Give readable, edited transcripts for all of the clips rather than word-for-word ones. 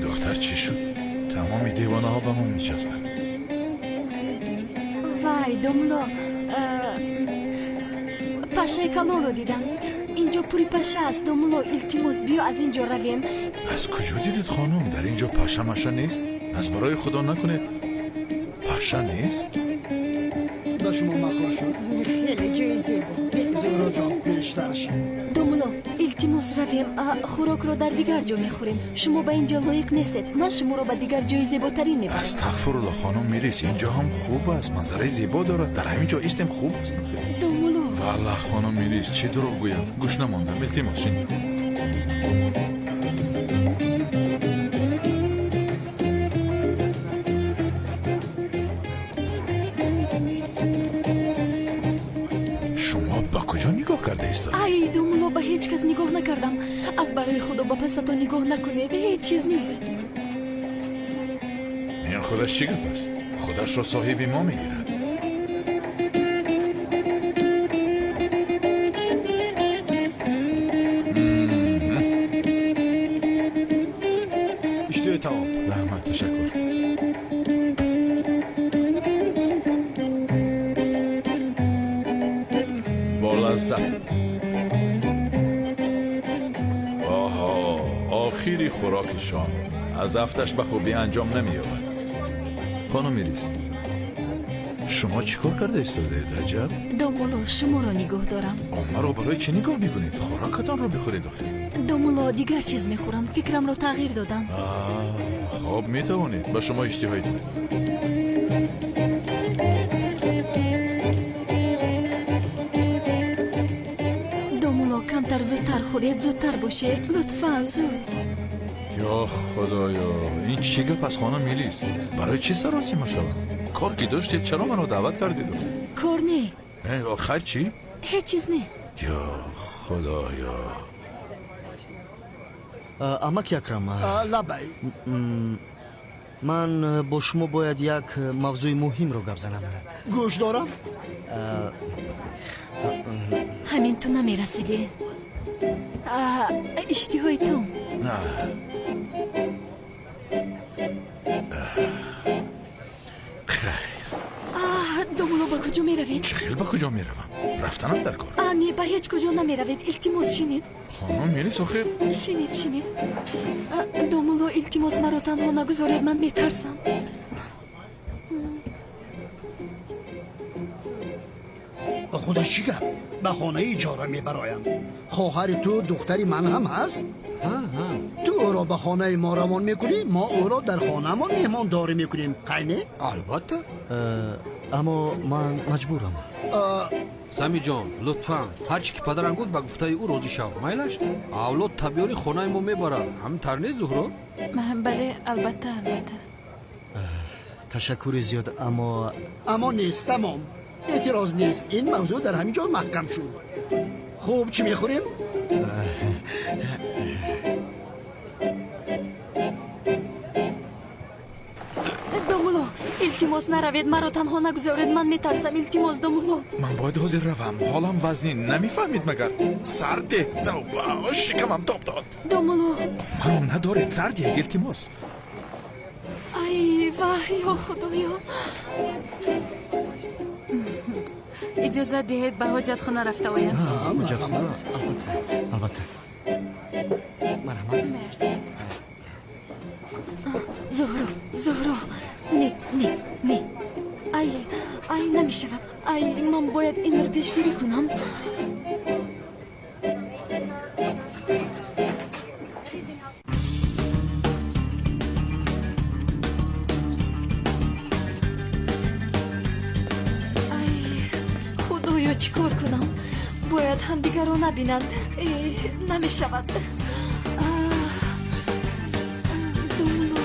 Духтар чӣ шуд? Тамоми девонаҳо ба мо мечаспанд. Вай, домуло, пашаи калонро дидам. Инҷо пури паша аст. Домуло, илтимос, биё аз ин ҷо равем. Аз куҷо дидед, хонум? Дар ин ҷо паша маша нест. Аз барои худо накунед. Паша нест? Ба шумо маъқул шуд? Хеле ҷои зебо. Зуҳро ҷон, пештар шед. Домуло, илтимос, равем. Хӯрокро дар дигар ҷо мехӯрем. Шумо ба ин ҷо лоиқ нестед. Ман шуморо ба дигар ҷои зеботарин мебарам. Астағфирулло, хонум Мелис, ин ҷо ҳам хуб аст. Манзараи зебо дорад. Дар ҳамин ҷо истем, хуб аст. Домуло. Валлаҳ, хонум Мелис, чӣ дурӯғ гӯям? Гӯш намондам. Илтимос, шинед. Шумо ба куҷо нигоҳ карда истодед? Ай, домуло, ба ҳеҷ кас нигоҳ накардам. Аз барои худо ба пасатон нигоҳ накунед. Ҳеҷ чиз нест. Ин худаш чӣ гап аст? Худашро соҳиби мо мегирад. Иштиҳои таом. Раҳмат, ташаккур. Бо лаззат. Оҳо, охири хӯроки шом аз афташ ба хубӣ анҷом намеёбад. Хонум Мелис, шумо чӣ кор карда истодаед, аҷаб? Домуло, шуморо нигоҳ дорам. Маро барои чӣ нигоҳ мекунед? Хӯрокатонро бихӯред охир. Домуло, дигар чиз мехӯрам. Фикрамро тағйир додам. Хоб, метавонед. Ба шумо иштиҳоитон. Домуло, камтар зудтар хӯред, зудтар бошед. Лутфан, зуд. Ё худоё, ин чӣ гап аст, хонум Мелис? Барои чӣ саросима шавам? Кор ки доштед, чаро маро даъват кардед? Кор не. Охир чӣ? Ҳеҷ чиз не. Ё худоё. Амаки Акрам. Лабай. Ман бо шумо бояд як мавзӯи муҳимро гап занам. Гӯш дорам. Ҳамин ту намерасидӣ. Иштиҳои ту. Хайр. Домуло, ба куҷо меравед? Чӣ хел ба куҷо меравам? Рафтанам дар кор. Не, ба ҳеҷ куҷо намеравед. Илтимос, шинед. Хонум Мелис, охир. Шинед, шинед. Домуло, илтимос, маро танҳо нагузоред, ман метарсам. Худаш чӣ гап? Ба хонаи иҷора мебароям. Хоҳари ту духтари ман ҳам ҳаст? Ту ӯро ба хонаи мо равон мекунӣ, мо ӯро дар хонаамон меҳмондорӣ мекунем. Қайне? Албатта. Аммо ман маҷбурам. Самиҷон, лутфан, ҳар чӣ ки падарам гуфт, ба гуфтаи ӯ розӣ шав. Майлаш? Авлод табиёри хонаи мо мебарад. Ҳамин тавр нест, Зуҳро? Бале, албатта, албатта. Ташаккури зиёд, аммо аммо нест, тамом. Эътироз нест. Ин мавзӯъ дар ҳамин ҷо маҳкам шуд. Хуб, чӣ мехӯрем? Домуло, илтимос, наравед, маро танҳо нагузоред, ман метарсам. Илтимос, домуло. Ман бояд ҳозир равам. Ҳолам вазнин, намефаҳмед магар? Сарде, тавба, шикамам тоб дод. Домуло. Маро надоред, сарде, илтимос. Ай, вай, ё худоё. Иҷозат диҳед ба ҳоҷатхона рафта оям. Ҳоҷатхона? Албатта, албатта. Марҳамат. Мерси. Зуҳро, Зуҳро, не, не, не. Ай, ай, намешавад. Ай, ман бояд инро пешгирӣ кунам. Ай, худоё, чӣ кор кунам? Бояд ҳамдигарро набинанд. Намешавад. Домуло.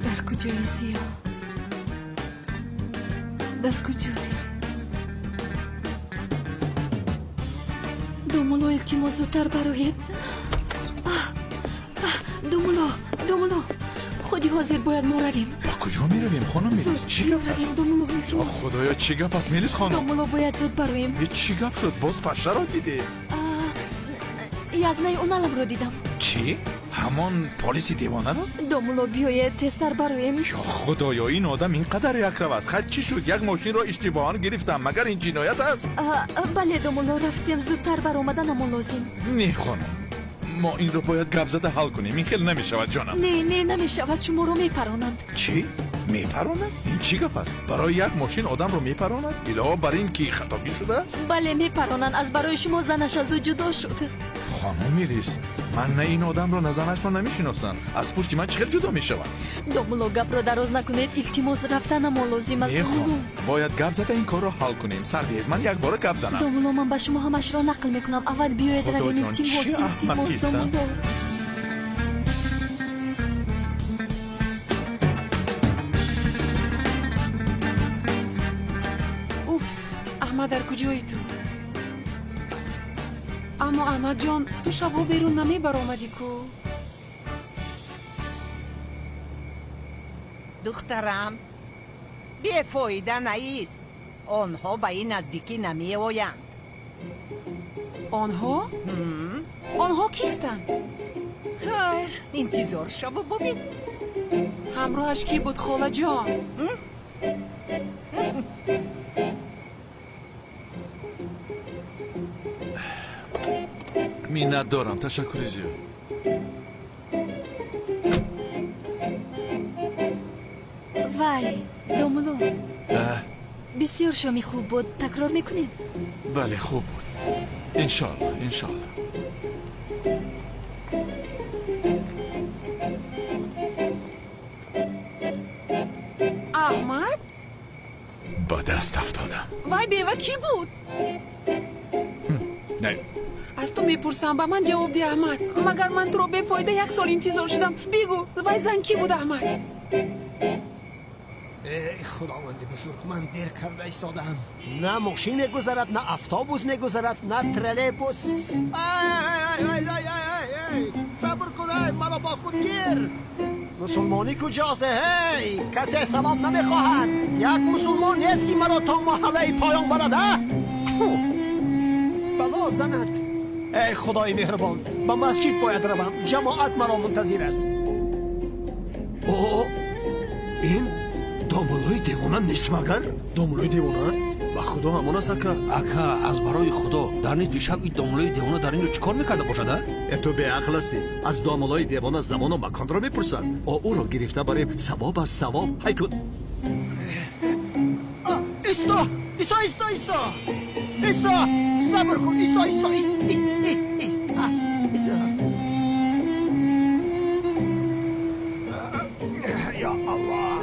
Дар куҷои Зиё? Дар куҷои? Домуло, илтимос, зудтар бароед. Домуло, домуло, Худи ҳозир бояд мо равем. Ба куҷо меравем, хонум Мелис? Чӣ гап аст? Худоё, чӣ гап аст, Мелис хонум? Домулло, бояд зуд бароем. Чӣ гап шуд? Боз пашшаро дидӣ? Язнаи Уналамро дидам. Чӣ? Ҳамон полиси девонаро? Домулло, биёед тезтар бароем. Ё худоё, ин одам ин қадар якрав аст. Хай, чӣ шуд? Як мошинро иштибоҳан гирифтам. Магар ин ҷиноят аст? Бале, домулло, рафтем. Зудтар баромаданамон лозим. Не, хонум, мо инро бояд гап зада ҳал кунем. Ин хел намешавад, ҷонам. Не, не, намешавад. Шуморо мепаронанд. Чӣ? Мепаронад? Ин чӣ гап аст? Барои як мошин одамро мепаронад? Илова бар ин ки хатогӣ шудааст? Бале, мепаронанд. Аз барои шумо занаш аз ӯ ҷудо шуд. Хонум Мелис, ман на ин одамро, на занашро намешиносам. Аз пушти ман чӣ хел ҷудо мешавад? Домулло, гапро дароз накунед. Илтимос, рафтанамон лозим аст. Не, хонум, бояд гап зада ин корро ҳал кунем. Сар диҳед, ман якбора гап занам. Домулло, ман ба шумо ҳамашро нақл мекунам. Аввал биёед равем. Илтимос, илтимос, домулло. Уф, Аҳмад, дар куҷои ту? Аммо Аҳмадҷон, ту шабҳо берун намебаромадӣ ку? Духтарам, бефоида наист. Онҳо ба ин наздикӣ намеоянд. Онҳо? Онҳо кистанд? Хайр, интизор шаву бубин. Ҳамроҳаш кӣ буд, холаҷон? Миннат дорам, ташаккури зиёд. Вай, домулло, бисёр шоми хуб буд. Такрор мекунем? Бале, хуб буд. Иншоалло, иншоалло. Аҳмад? Ба даст афтодам. Вай, бева кӣ буд? Не. Аз ту мепурсам, ба ман ҷавоб диҳ, Аҳмад. Магар ман туро бефоида як сол интизор шудам? Бигӯ, вай зан кӣ буд, Аҳмад? Эй худованди бузург, ман дер карда истодаам. На мошин мегузарад, на автобус мегузарад, на троллейбус. Сабр кун, маро бо худ гир. Мусулмонӣ куҷост? Ҳей, касе савоб намехоҳад. Як мусулмон нест, ки маро то маҳаллаи поён барад. Бало занад. Эй худои меҳрубон, ба масҷид бояд равам. Ҷамоат маро мунтазир аст. О, ин домуллои девона нест магар? Домуллои девона? Ба худо ҳамон аст, ака. Ака, аз барои худо, дар нисфи шаб ин домуллои девона дар ин ҷо чӣ кор мекарда бошад, а? Э, ту беақл ҳастӣ. Аз домуллои девона замону маконро мепурсад. О, ӯро гирифта барем. Савоб аст, савоб. Ҳай кун. Исто, исто, исто, исто, исто, сабр кун. Исто, исто, ист, ист, ист, ист. Ё Аллоҳ,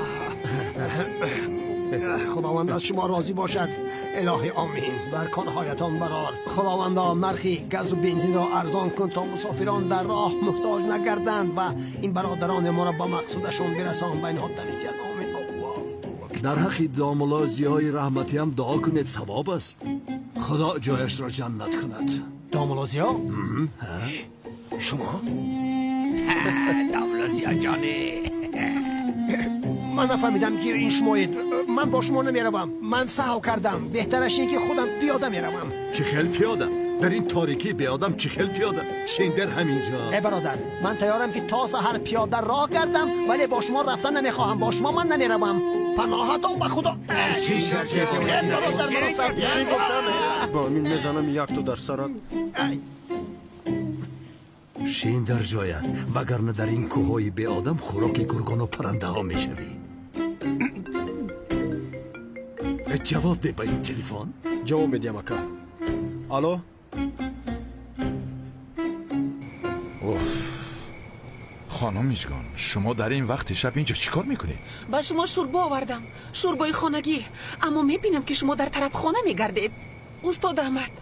худованд аз шумо розӣ бошад. Илоҳи омин. Бар корҳоятон барор. Худовандо, нархи газу бензинро арзон кун, то мусофирон дар роҳ муҳтоҷ нагарданд ва ин бародарони моро ба мақсудашон бирасон. Ба инҳо тависият. Омин. Дар ҳаққи домулло Зиёи раҳматиам дуо кунед, савоб аст. Худо ҷояшро ҷаннат кунад. Домулло Зиё? Шумо? Домулло Зиё ҷоне. Ман нафаҳмидам, ки ин шумоед. Ман бо шумо намеравам. Ман саҳв кардам. Беҳтараш ин ки худам пиёда меравам. Чӣ хел пиёда? Дар ин торикӣ беодам чӣ хел пиёда? Шиндер ҳаминҷо. Э бародар, ман тайёрам, ки то саҳар пиёда роҳ гардам, вале бо шумо рафтан намехоҳам. Бо шумо ман намеравам. Паноҳатон ба худо. Чӣ гуфтам? Бо мин мезанам якто дар сарат. Шин дар ҷоят, вагарна дар ин кӯҳҳои беодам хӯроки гургону паррандаҳо мешавӣ. Ҷавоб де ба ин телефон. Ҷавоб медиҳам, ака. Алло? Уф, хонум Мижгон, шумо дар ин вақти шаб инҷо чӣ кор мекунед? Ба шумо шӯрбо овардам, шӯрбои хонагӣ. Аммо мебинам, ки шумо дар тарафхона мегардед. Устод Аҳмад,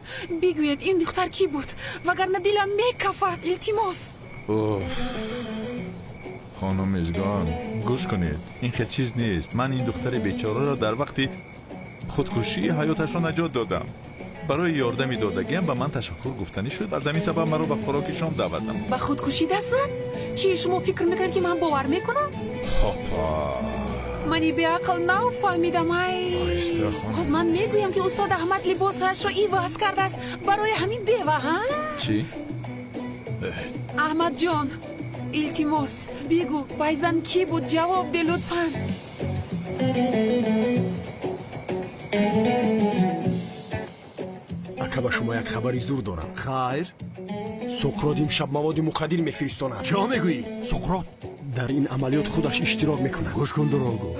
бигӯед, ин духтар кӣ буд, вагарна дилам мекафад. Илтимос. Уф, хонум Мижгон, гӯш кунед, ин хел чиз нест. Ман ин духтари бечораро дар вақти худкушии ҳаёташро наҷот додам. Барои ёрдами додагиам ба ман ташаккур гуфтанӣ шуд. Аз ҳамин сабаб маро ба хӯроки шом даъват намуд. Ба худкушӣ даст зад? Чӣ, шумо фикр мекунед, ки ман бовар мекунам? Хопа. Мани беақл нав фаҳмидам. Ай, боз ман мегӯям, ки устод Аҳмад либосҳояшро иваз кардааст барои ҳамин бева. Ҳа, чӣ? Аҳмадҷон, илтимос, бигӯ, вай зан кӣ буд? Ҷавоб де, лутфан. Ака, ба шумо як хабари зур дорам. Хайр. Суқрот имшаб маводи мухаддир мефиристонад. Чӣ мегӯӣ? Суқрот дар ин амалиёт худаш иштирок мекунад. Гӯш кун, дурӯғгӯ,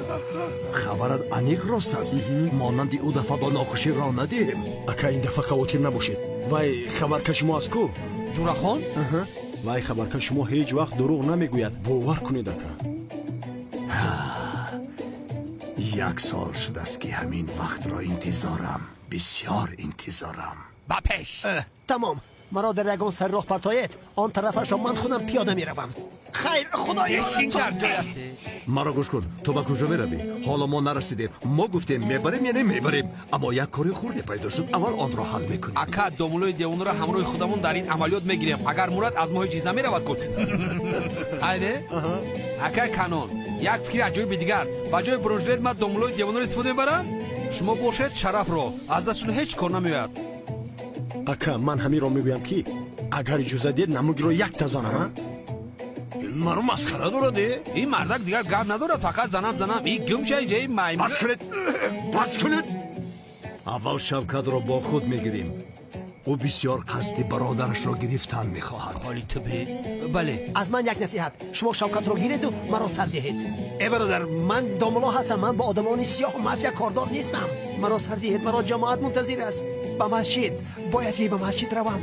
хабарат аниқ рост аст? Монанди ӯ дафъа ба нохушӣ роҳ надиҳем. Ака, ин дафъа хавотир набошед. Вай хабаркаши мо аст ку? Ҷурахон. Вай хабаркаши мо ҳеҷ вақт дурӯғ намегӯяд, бовар кунед, ака. Як сол шудааст, ки ҳамин вақтро интизорам, бисёр интизорам. Ба пеш! Тамом, маро дар ягон сари роҳ партоед, он тарафашро ман худам пиёда меравам. Хайр, худоё. Маро гӯш кун, ту ба куҷо меравӣ? Ҳоло мо нарасидем. Мо гуфтем мебарем, яъне мебарем, аммо як кори хурде пайдо шуд, аввал онро ҳал мекунем. Ака, домулои девонаро ҳамроҳи худамон дар ин амалиёт мегирем. Агар мурад, аз мо ҳеҷ чиз намеравад ку. Хайре, акай Канон, як фикри аҷоиби дигар: ба ҷои бронежилет ман домулои девонаро истифода мебарам, шумо бошед Шарафро, аз дастшон ҳеҷ кор намеояд. Ака, ман ҳаминро мегӯям, ки агар иҷоза диҳед, намугиро якта занам. Маро масхара дорад ин мардак, дигар гап надорад, фақат занам, занам. И гум шай, ҷаи маймун. Бас кунед, бас кунед! Аввал Шавкатро бо худ мегирем. Ӯ бисёр қасди бародарашро гирифтан мехоҳад. Ҳоли ту бе бале. Аз ман як насиҳат: шумо Шавкатро гиреду маро сар диҳед. Э, бародар, ман домуло ҳастам, ман бо одамони сиёҳу мафия кордор нестам. Маро сар диҳед, маро ҷамоат мунтазир аст. Ба масҷид бояд, ки ба масҷид равам.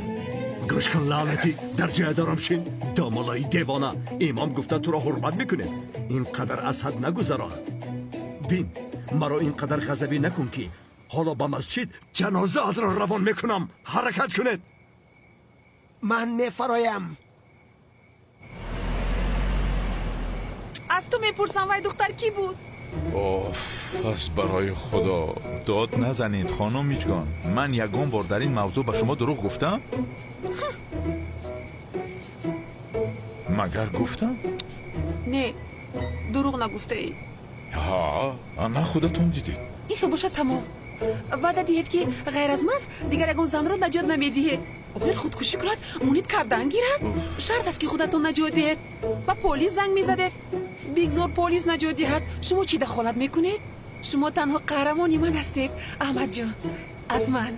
Гӯш кун, лаънатӣ, дар ҷоя дорам шин. Домолои девона, имом гуфта туро ҳурмат мекунем, ин қадар аз ҳад нагузарон. Бин, маро ин қадар ғазабӣ накун, ки ҳоло ба масҷид ҷанозаатро равон мекунам. Ҳаракат кунед! Ман мефароям. Аз ту мепурсам, вай духтар кӣ буд? Оф, пас барои худо дод назанед, хонум Миҷгон. Ман ягон бор дар ин мавзӯъ ба шумо дурӯғ гуфтам? Магар гуфтам? Не, дурӯғ нагуфтаӣ. Ҳа, ана худатон дидед. Ин хел бошад, тамом. Ваъда диҳед, ки ғайр аз ман дигар ягон занро наҷот намедиҳед. Охир худкушӣ кунад, мунид кардан гирад. Шарт аст, ки худатон наҷот диҳед. Ба полис занг мезадед, бигзор полис наҷот диҳад. Шумо чӣ дахолат мекунед? Шумо танҳо қаҳрамони ман ҳастед, Аҳмадҷон. Аз ман,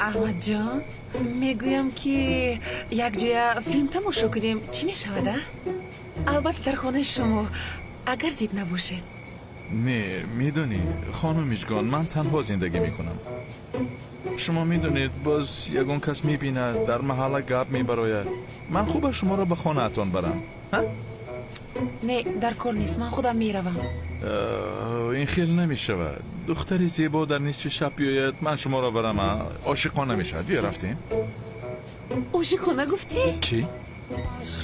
Аҳмадҷон, мегӯям, ки якҷоя филм тамошо кунем, чӣ мешавад, а? Албатта, дар хонаи шумо, агар зид набошед. Не, медонӣ, хонум Миҷгон, ман танҳо зиндагӣ мекунам. Шумо медонед, боз ягон кас мебинад, дар маҳалла гап мебарояд. Ман хуб шуморо ба хонаатон барам. Не, дар кор нест, ман худам меравам. Ин хел намешавад. Духтари зебо дар нисфи шаб биёяд, ман шуморо барам, ошиқона мешавад. Биё, рафтем. Ошиқона гуфтӣ? Чӣ?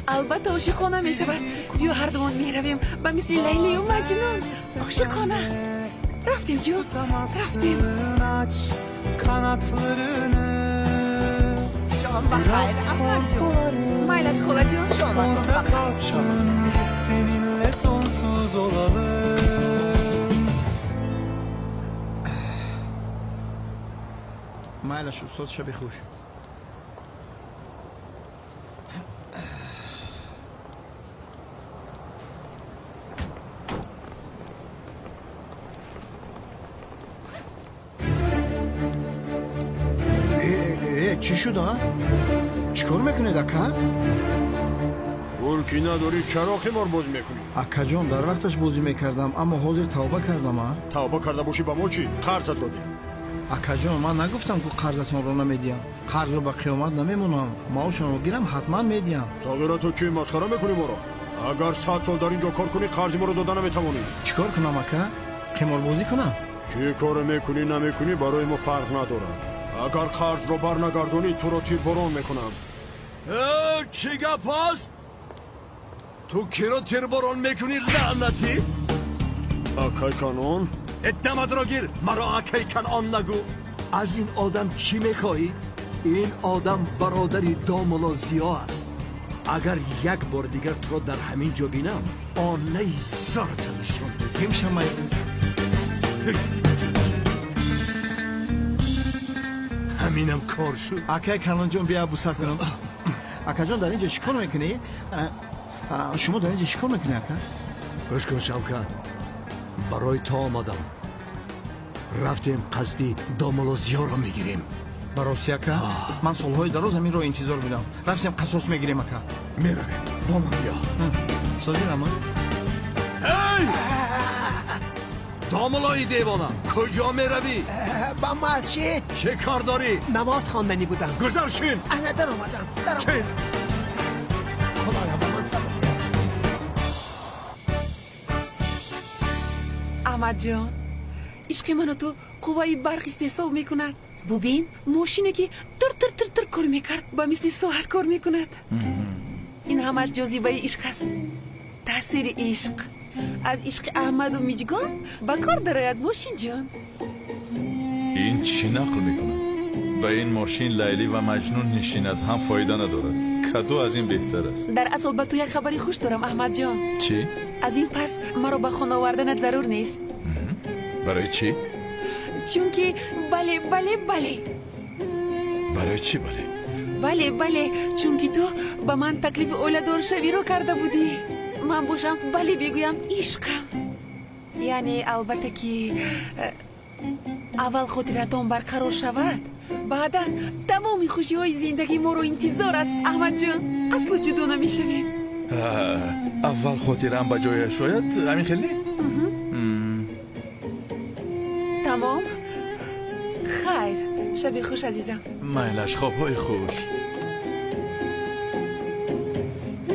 Албатта, ошиқона мешавад. Биё, ҳардумон меравем, ба мисли Лайлию Маҷнун, ошиқона. Рафтем, ҷон, рафтем. Шом ба хайр, Аҳмадҷон. Майлаш, холаҷон. Шоматон ба хайр. Biz seninle sonsuz olalım. Майлаш, устод, шаби хуш. Чӣ шуд, а? Чӣ кор мекунед, ака? Пул ки надорӣ, чаро қимор бозӣ мекунӣ? Акаҷон, дар вақташ бозӣ мекардам, аммо ҳозир тавба кардам, а. Тавба карда бошӣ, ба мо чӣ? Қарзатро деҳ. Акаҷон, ман нагуфтам, ку қарзатонро намедиҳам. Қарзро ба қиёмат намемонам, маошамро гирам, ҳатман медиҳам. Сағира, ту чӣ, масхара мекунӣ моро? Агар 100 сол дар ин ҷо кор кунӣ, қарзи моро дода наметавонӣ. Чӣ кор кунам, ака? Қиморбозӣ кунам? Чӣ коре мекунӣ, намекунӣ, барои мо фарқ надорад. Агар қарзро барнагардонӣ, туро тирборон мекунам. Чӣ гап аст? Ту киро тирборон мекунӣ, лаънатӣ? Акай Канон. Дамадро гир, маро акай Канон нагӯ. Аз ин одам чӣ мехоҳӣ? Ин одам бародари домуло Зиё аст. Агар як бор дигар туро дар ҳамин ҷо бинам, онаи зората нишон медиҳам. Ҳаминам кор шуд. Акай Канонҷон, бия бусас кунам. Акаҷон, дар ин ҷо чӣ кор мекунӣ? Шумо дар ин ҷо чӣ кор мекунӣ, ака? Гӯш кун, Шавкат, барои то омадам. Рафтем қасди домулло Зиёро мегирем. Ба ростӣ, ака, ман солҳои дароз ҳаминро интизор будам. Рафтем қасос мегирем, ака. Меравем, бо ман биё. Созӣ рама? Эй! Домуллои девона, куҷо меравӣ? Ба масҷид. Чӣ кор дорӣ? Намоз хонданӣ будам. Гузар шин. Ана даромадам, даромадам. Худоё, ба ман сабр деҳ. Аҳмадҷон, ишқи ману ту қувваи барқ истеҳсол мекунад. Бубин, мошине ки тир тир тир тир кор мекард, ба мисли соат кор мекунад. Ин ҳамаш ҷозибаи ишқ аст, таъсири ишқ. Аз ишқи Аҳмаду Миҷгон ба кор дарояд мошинҷон. Ин чӣ нақл мекунад? Ба ин мошин Лайлӣ ва Маҷнун нишинад ҳам фоида надорад. Кадо аз ин беҳтар аст. Дар асл ба ту як хабари хуш дорам, Аҳмадҷон. Чӣ? Аз ин пас маро ба хона оварданат зарур нест. Барои чӣ? Чунки бале, бале, бале. Барои чӣ бале? Бале, бале, чунки ту ба ман таклифи оиладоршавиро карда будӣ. Ман бошам бале бигӯям ишқам. Яъне албатта ки аввал хотиратон барқарор шавад, баъдан тамоми хушиҳои зиндагӣ моро интизор аст. Аҳмадҷон, асло ҷудо намешавем. Аввал хотираам ба ҷояш ояд, ҳамин хел не? Тамом. Хайр, шаби хуш, азизам. Майлаш, хобҳои хуш.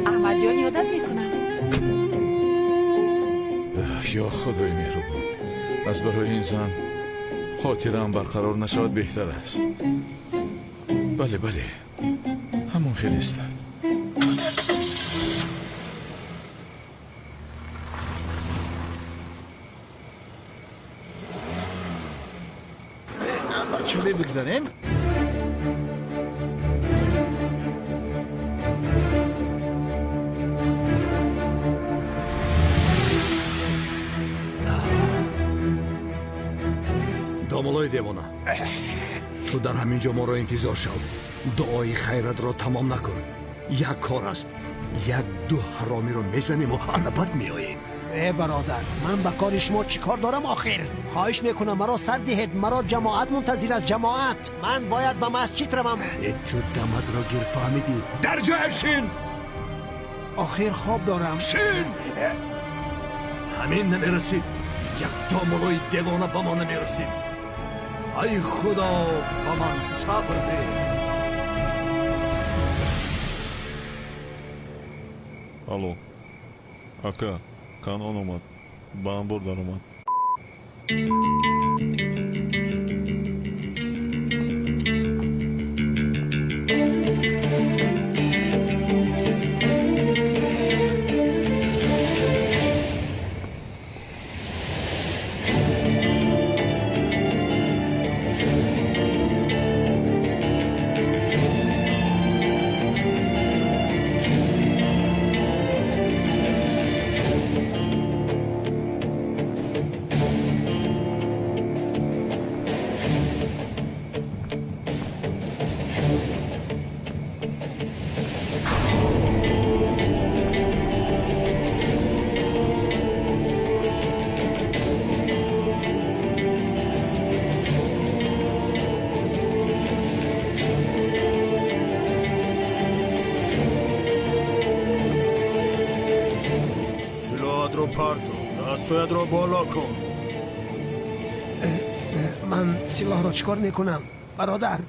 Аҳмадҷон, ёдат мекунам. Ё Худои меҳрубон, аз барои ин зан хотираам барқарор нашавад беҳтар аст. Бале, бале, ҳамон хел истад. Чӯбе бигзарем. Домуллои девона, ту дар ҳамин ҷо моро интизор шав. Дуои хайратро тамом накун. Як кор аст, як ду ҳаромиро мезанему ана баъд меоем. Э бародар, ман ба кори шумо чӣ кор дорам охир? Хоҳиш мекунам, маро сар диҳед, маро ҷамоат мунтазир аст, ҷамоат. Ман бояд ба масҷид равам. Э, ту даматро гир, фаҳмидӣ? Дар ҷоя шин. Охир хоб дорам. Шин! Ҳамин намерасид, як домуллои девона ба мо намерасид. Ай Худо, ба ман сабр деҳ. Алло, ака, Канон омад, ба анбор даромад. دستایت را بالا کن. من سلاح را چیکار میکنم برادر؟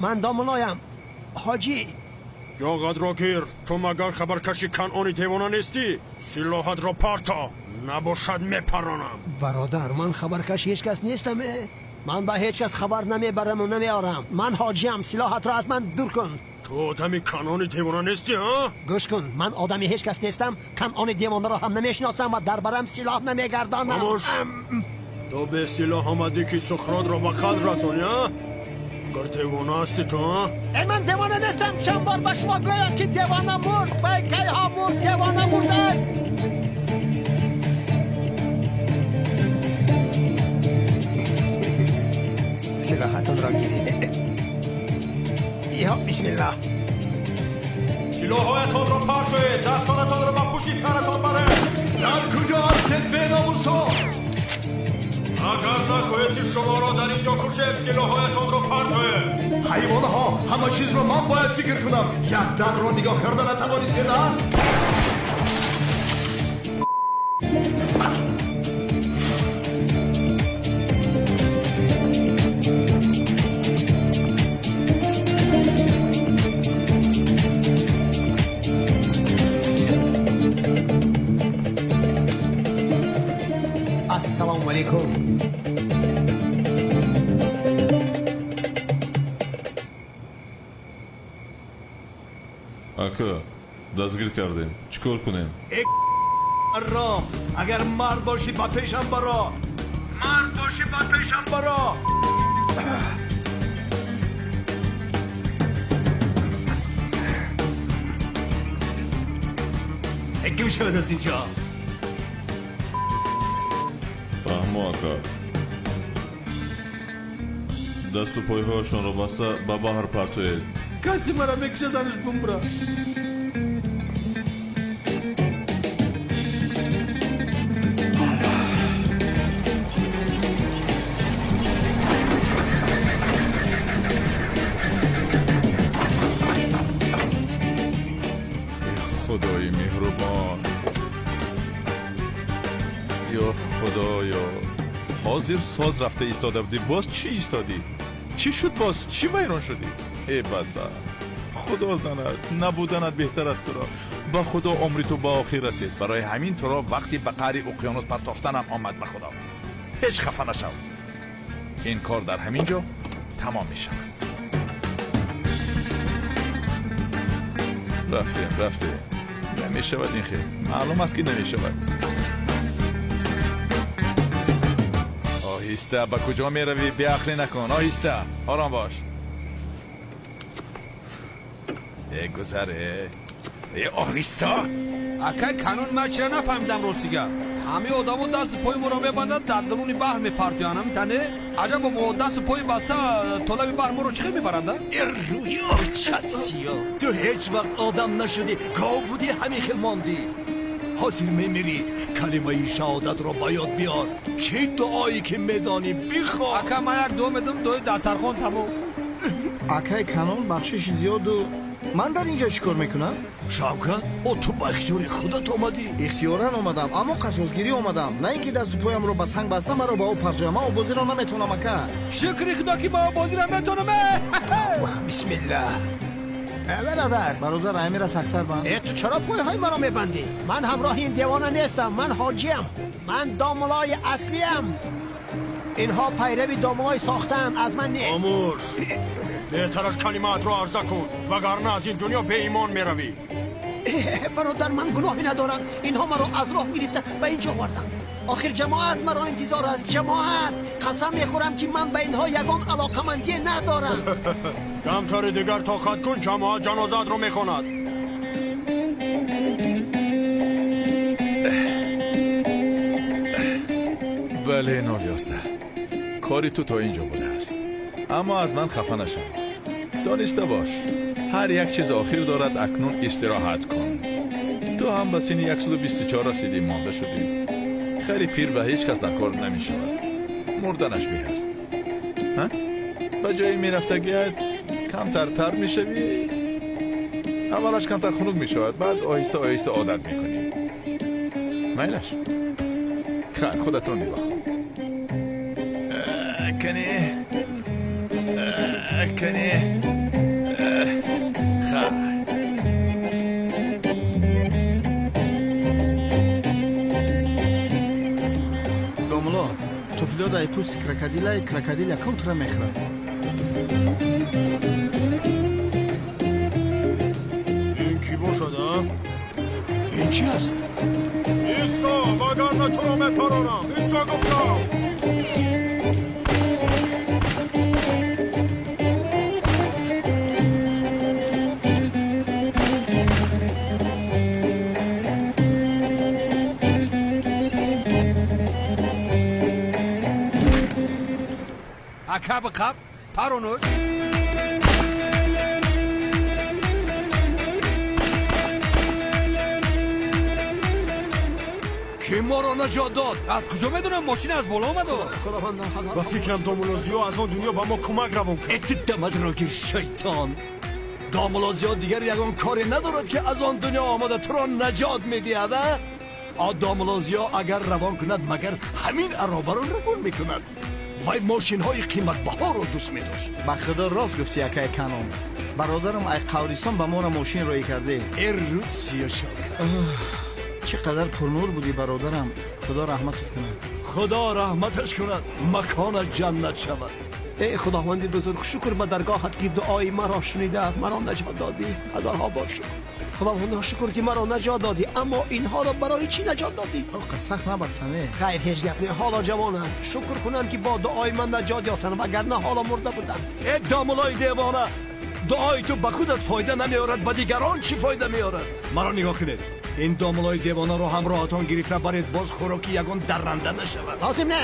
من داملایم حاجی. جاغت را گیر، تو مگر خبرکشی کنعانی دیوانه نیستی؟ سلاحت را پرتا، نباشد میپرانم. برادر، من خبرکش هیچ کس نیستم. من به هیچ کس خبر نمیبرم و نمیارم. من حاجیم، سلاحت را از من دور کن. تو آدمی کنعانی دیوانه نیستی ها؟ گوش کن، من آدمی هیچ کس نیستم، کنعانی دیوانه را هم نمیشناسم و در برم سلاح نمیگردانم. خاموش. تو به سلاح آمدی که سخرات را به قتل رسانی ها؟ Магар девона ҳастӣ ту, а? Эй, ман девона нестам. Чанд бор ба шумо гӯям, ки девона мурд. Вай кайҳо мурд, девона мурдааст. Силоҳатонро гиред. Ё бисмиллоҳ. Силоҳҳоятонро партоед, дастонатонро ба пушти саратон баред. Дар куҷо ҳастед, беномусо? Агар нахоҳед, ки шуморо дар ин ҷо кушем, силоҳҳоятонро партоед. Ҳайвонҳо, ҳама чизро ман бояд фикр кунам. Як дарро нигоҳ карда натавонистед, а? Ассалому алайкум. Ака, дастгир кардем. Чӣ кор кунем? Э ром, агар мард бошӣ ба пешам баро. Мард бошӣ ба пешам баро. Ким шавад аз инҷо? Фаҳмо, ака. Дасту пойҳояшонро баста ба баҳр партоед. Касе мара мекуша, занаш бумра. Худои меҳрубон, ё худоё, ҳозир соз рафта истода будӣ, боз чӣ истодӣ? Чӣ шуд боз? Чӣ вайрон шудӣ? Э бадбахт, худо занад, набуданат беҳтар аст туро. Ба худо умри ту ба охир расид. Барои ҳамин туро вақти ба қаъри уқёнус партофтанам омад. Ба худо ҳеҷ хафа нашав, ин кор дар ҳамин ҷо тамом мешавад. Рафтем, рафтем. Намешавад ин хел. Маълум аст, ки намешавад. Оҳиста, ба куҷо меравӣ? Беақлӣ накун. Оҳиста, ором бош. Э гузаре, э оҳиста. Акай Канон, ман чира нафаҳмидам ростига. Ҳамаи одамо дасту пои моро мебандад, дар даруни баҳр мепартоянд. Ҳамин тане? Аҷаб, бо дасту пои баста то лаби баҳр моро чӣ хел мебаранд? Рӯи очат сиё, ту ҳеҷ вақт одам нашудӣ, гов будӣ, ҳамин хел мондӣ. Ҳозир мемирӣ, калимаи шаҳодатро ба ёд биёр. Чӣ дуое ки медонӣ бихон. Ака, ман як дуо медам, дуои дастархон тамом. Акай Канон, бахшиши зиёду ман дар ин ҷо чӣ кор мекунам? Шавкат, о ту ба ихтиёри худат омадӣ? Ихтиёран омадам, аммо қасосгирӣ омадам. На ин ки дасту поямро ба санг баста маро ба об партоям. Ман оббозиро наметавонам, ака. Шукри худо, ки ман оббозиро метавонам. Бисмиллаҳ. Бародар, бародар, амира сахттар банд. Э, ту чаро пойҳои маро мебандӣ? Ман ҳамроҳи ин девона нестам. Ман ҳоҷиям, ман домулои аслиям. Инҳо пайрави домулой сохтаанд, аз ман не. Хомӯш, беҳтараш калимаатро арза кун, вагарна аз ин дунё беимон меравӣ. Бародар, ман гуноҳе надорам. Инҳо маро аз роҳ гирифта ба инҷо оварданд. Охир ҷамоат маро интизор аст. Ҷамоат, қасам мехӯрам, ки ман ба инҳо ягон алоқамандие надорам. Камтари дигар тоқат кун, ҷамоат ҷанозаатро мехонад. Бале, 011, кори ту то ин ҷо будааст, аммо аз ман хафа нашав. Дониста бош, ҳар як чиз охир дорад. Акнун истироҳат кун. Ту ҳам ба синни 124 расидӣ, монда шудӣ. Хари пир ба ҳеҷ кас дар кор намешавад, мурданаш беҳ аст. Ба ҷои мерафтагият камтар тар мешавӣ. Аввалаш камтар хунук мешавад, баъд оҳиста оҳиста одат мекунӣ. Майлаш, хайр, худатро нигоҳ кун. Кани, кани, хайр. Домуло, туфлиё дар пӯсти крокодилай, крокодил якум тура мехӯрад. Ин кӣ бошад, а? Ин чи аст? Исо, вагарна туро мепаронам. Исо гуфтам. Ака биқаб, паронуш. Ки моро наҷот дод? Аз куҷо медонам, мошин аз боло омад. Ба фикрам домулло Зиё аз он дунё ба мо кӯмак равон кард. Эти дамадро гир, шайтон. Домулло Зиё дигар ягон коре надорад, ки аз он дунё омада туро наҷот медиҳад, а? Домулло Зиё агар равон кунад, магар ҳамин аробаро равон мекунад. Вай мошинҳои қиматбаҳоро дӯст медошт. Ба худо рост гуфти, акай Канон. Бародарам ай қавристон ба моро мошин роӣ карде. Э руд сиё Шавкат. Чӣ қадар пурнур будӣ, бародарам. Худо раҳматат кунад. Худо раҳматаш кунад, маконаш ҷаннат шавад. Эй худованди бузург, шукр ба даргоҳат, ки дуои маро шунида, маро наҷот додӣ. Ҳазорҳо бор шукр. Худовандо, шукр, ки маро наҷот додӣ. Аммо инҳоро барои чӣ наҷот додӣ? Оқа сахт набастане. Хайр, ҳеҷ гап не, ҳоло ҷавонанд. Шукр кунанд, ки бо дуои ман наҷот ёфтанд, вагарна ҳоло мурда буданд. Э домулои девона, дуои ту ба худат фоида намеорад, ба дигарон чӣ фоида меорад? Маро нигоҳ кунед. Ин домулои девонаро ҳамроҳатон гирифта баред, боз хӯроки ягон дарранда нашавад. Лозим не,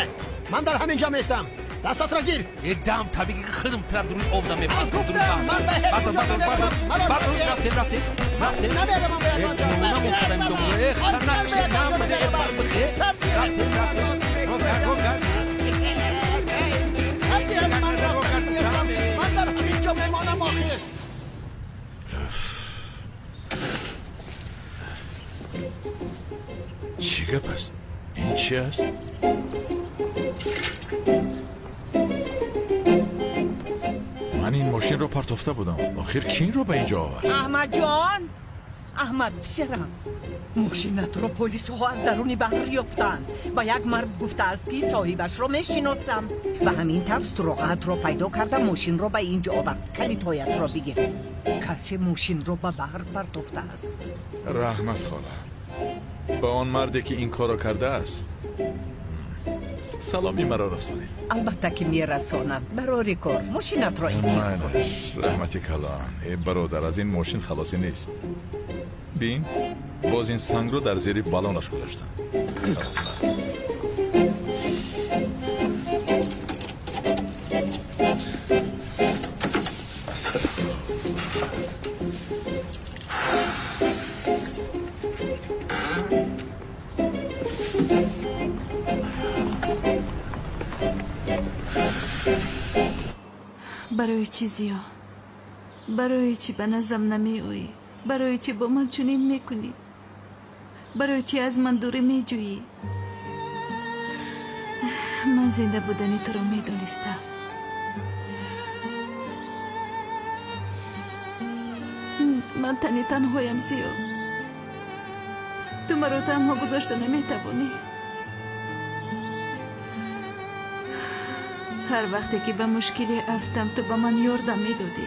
ман дар ҳамин ҷо меистам. Дастатро гир. Э дам табиги худам тра дуруи обда мепартам. Гуфтам ман ба ҳеҷ ҷо намеравам. Рафтем, рафтем, рафтем. Намеравам ба ягон ҷо. Ман дар ҳамин ҷо мемонам охир. Чӣ гап аст? Ин чи аст? Ман ин мошинро партофта будам. Охир ки инро ба инҷо овард? Аҳмадҷон, Аҳмад писарам, мошинатро полисҳо аз даруни баҳр ёфтанд ва як мард гуфтааст, ки соҳибашро мешиносам. Ва ҳамин тавр суроғаатро пайдо карда, мошинро ба инҷо овард. Калидҳоятро бигир. Касе мошинро ба баҳр партофтааст. Раҳмат, хола. Ба он марде, ки ин корро кардааст, саломи маро расонед. Албатта, ки мерасонам. Барори кор, мошинатро эҳтиёт кун. Раҳмати калон. Э бародар, аз ин мошин халосӣ нест. Бин, боз ин сангро дар зери балонаш гузоштам. Барои чӣ, Зиё? Барои чӣ ба наздам намеоӣ? Барои чӣ бо ман чунин мекунӣ? Барои чӣ аз ман дурӣ меҷӯӣ? Ман зинда будани туро медонистам. Ман тани танҳоям, Зиё. Ту маро танҳо гузошта наметавонӣ. Ҳар вақте ки ба мушкиле афтам, ту ба ман ёрдам медодӣ.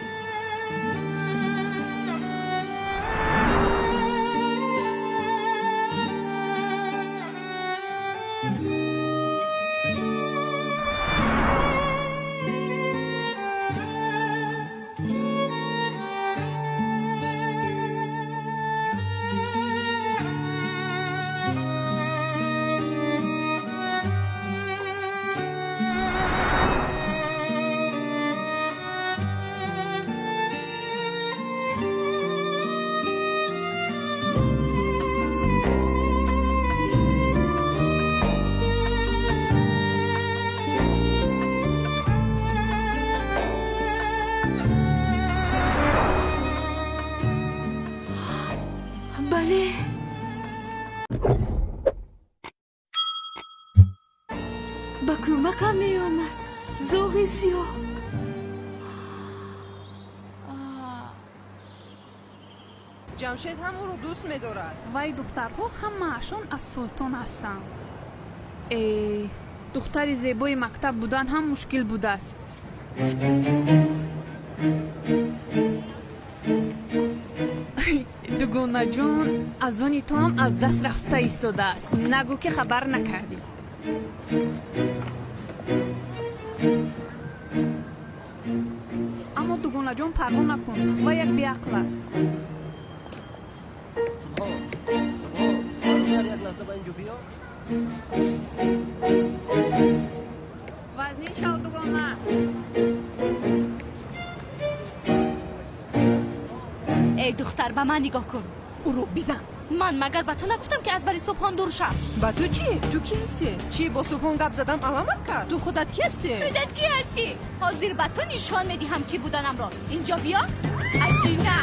Бале. Ба кӯмакам меомад зоғи сиёҳ. Ҷамшед ҳам ӯро дӯст медорад. Вай духтарҳо ҳамаашон аз султон ҳастанд. Э, духтари зебои мактаб будан ҳам мушкил будааст. Дугонаҷон, аз они ту ҳам аз даст рафта истодааст. Нагӯ, ки хабар накардӣ. Аммо, дугонаҷон, парво накун, вай як беақл аст. Субҳон, Субҳон, бародар, як лаҳза ба инҷо биё. Вазнин шав, дугона. Ба ман нигоҳ кун. Ӯро бизан. Ман магар ба ту нагуфтам, ки аз бари Субҳон дур шав? Ба ту чӣ? Ту кӣ ҳастӣ? Чӣ бо Субҳон гап задам аламат кард? Ту худат кӣ ҳастӣ? Худат кӣ ҳастӣ? Ҳозир ба ту нишон медиҳам, ки буданамро. Инҷо биё. Аҷина.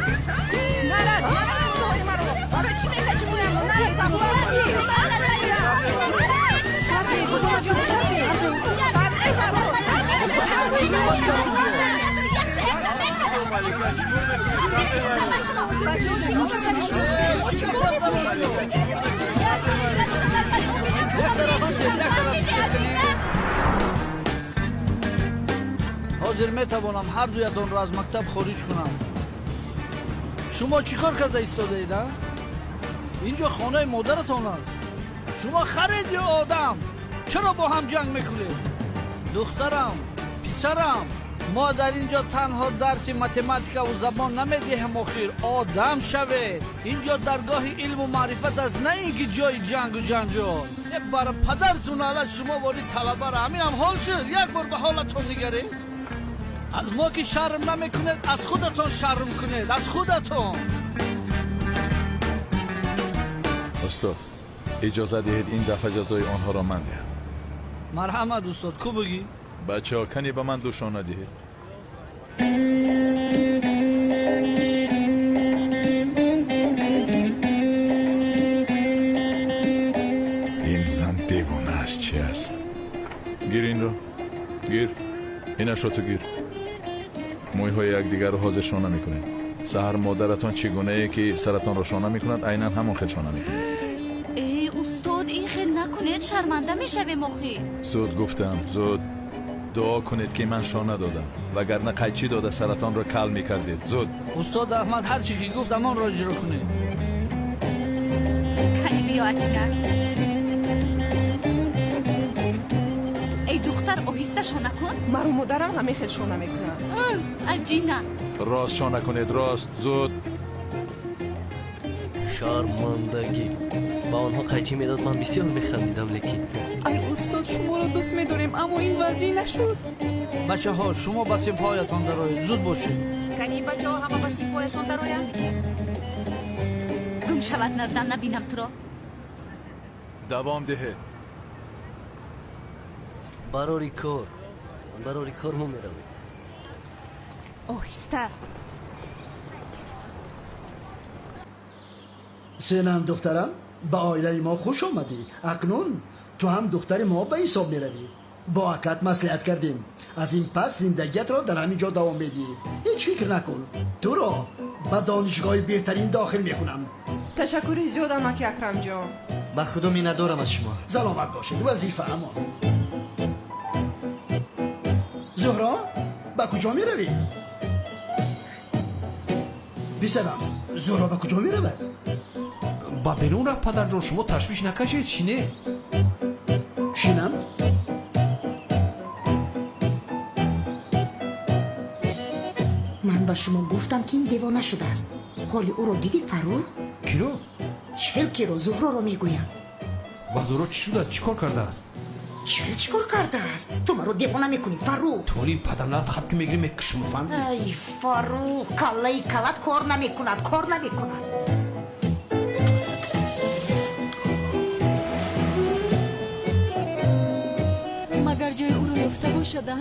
Нарас, нарас, мӯйҳои маро. Барои чӣ мекашӣ мӯямро? Нарас, ҳозир метавонам ҳар дуятонро аз мактаб хориҷ кунам. Шумо чӣ кор карда истодаед, а? Инҷо хонаи модаратон аст. Шумо харед ё одам? Чаро бо ҳам ҷанг мекунед? Духтарам, писарам, мо дар инҷо танҳо дарси математикаву забон намедиҳем. Охир одам шавед. Инҷо даргоҳи илму маърифат аст, на ин ки ҷои ҷангу ҷанҷол. Бар падартун алат, шумо вори талабара ҳаминам ҳол шуд. Як бор ба ҳолатон нигаред. Аз мо ки шарм намекунед, аз худатон шарм кунед, аз худатон. Устод, иҷоза диҳед ин дафъа ҷазои онҳоро ман диҳам. Марҳамат, устод, ку бигӣ? Бачаҳо, кани ба ман душона диҳед. Ин зан девона аст, чи аст? Гир инро, гир, инашро ту гир. Мӯйҳои якдигарро ҳозир шона мекунед. Саҳар модаратон чӣ гунае ки саратонро шона мекунад, айнан ҳамон хел шона мекунед. Эй устод, ин хел накунед, шарманда мешавем охир. Зуд гуфтам, зуд. Дуо кунед, ки ман шона додам, вагарна қайчӣ дода саратонро кал мекардед. Зуд. Устод Аҳмад ҳар чӣ ки гуфт, ҳамонро иҷро кунед. Кани биё, Атина. Эй духтар, оҳиста шона кун. Маро модарам ҳамин хел шона мекунад. Аҷина. Рост шона кунед, рост, зуд. Шармандагӣ. Ба онҳо қайчӣ медод, ман бисёр механдидам, лекин ай устод, шуморо дӯст медорем, аммо ин вазъӣ нашуд. Бачаҳо, шумо ба синфҳоятон дароед, зуд бошед. Кани бачаҳо ҳама ба синфҳояшон дароянд. Гум шав аз наздам, набинам туро. Давом диҳед. Барори кор, барори кор мо меравем. Оҳиста. Сенан, духтарам, ба оилаи мо хуш омадӣ. Акнун ту ҳам духтари мо ба ҳисоб меравӣ. Бо акат маслиҳат кардем, аз ин пас зиндагиятро дар ҳамин ҷо давом медиҳӣ. Ҳеҷ фикр накун, туро ба донишгоҳи беҳтарин дохил мекунам. Ташаккури зиёд, амаки Акрамҷон. Ба худо миннатдорам аз шумо. Саломат бошед, вазифа ҳамон. Зуҳро, ба куҷо меравӣ? Писарам, Зуҳро ба куҷо меравад? Ба берун рафт, падарҷон, шумо ташвиш накашед, шине. Шинам? Ман ба шумо гуфтам, ки ин девона шудааст. Ҳоли ӯро дидӣ, Фаррух? Киро? Чӣ киро? Зуҳроро мегӯям. Ба Зуҳро чӣ шудааст? Чӣ кор кардааст? Чӣ чӣ кор кардааст? Ту маро девона мекунӣ, Фаррух. Толи падарналат хат ки мегирӣ, меткушам, фаҳмидӣ? Ай Фаррух, каллаи калат кор намекунад, кор намекунад. Магар ҷои ӯро ёфта бошад, а?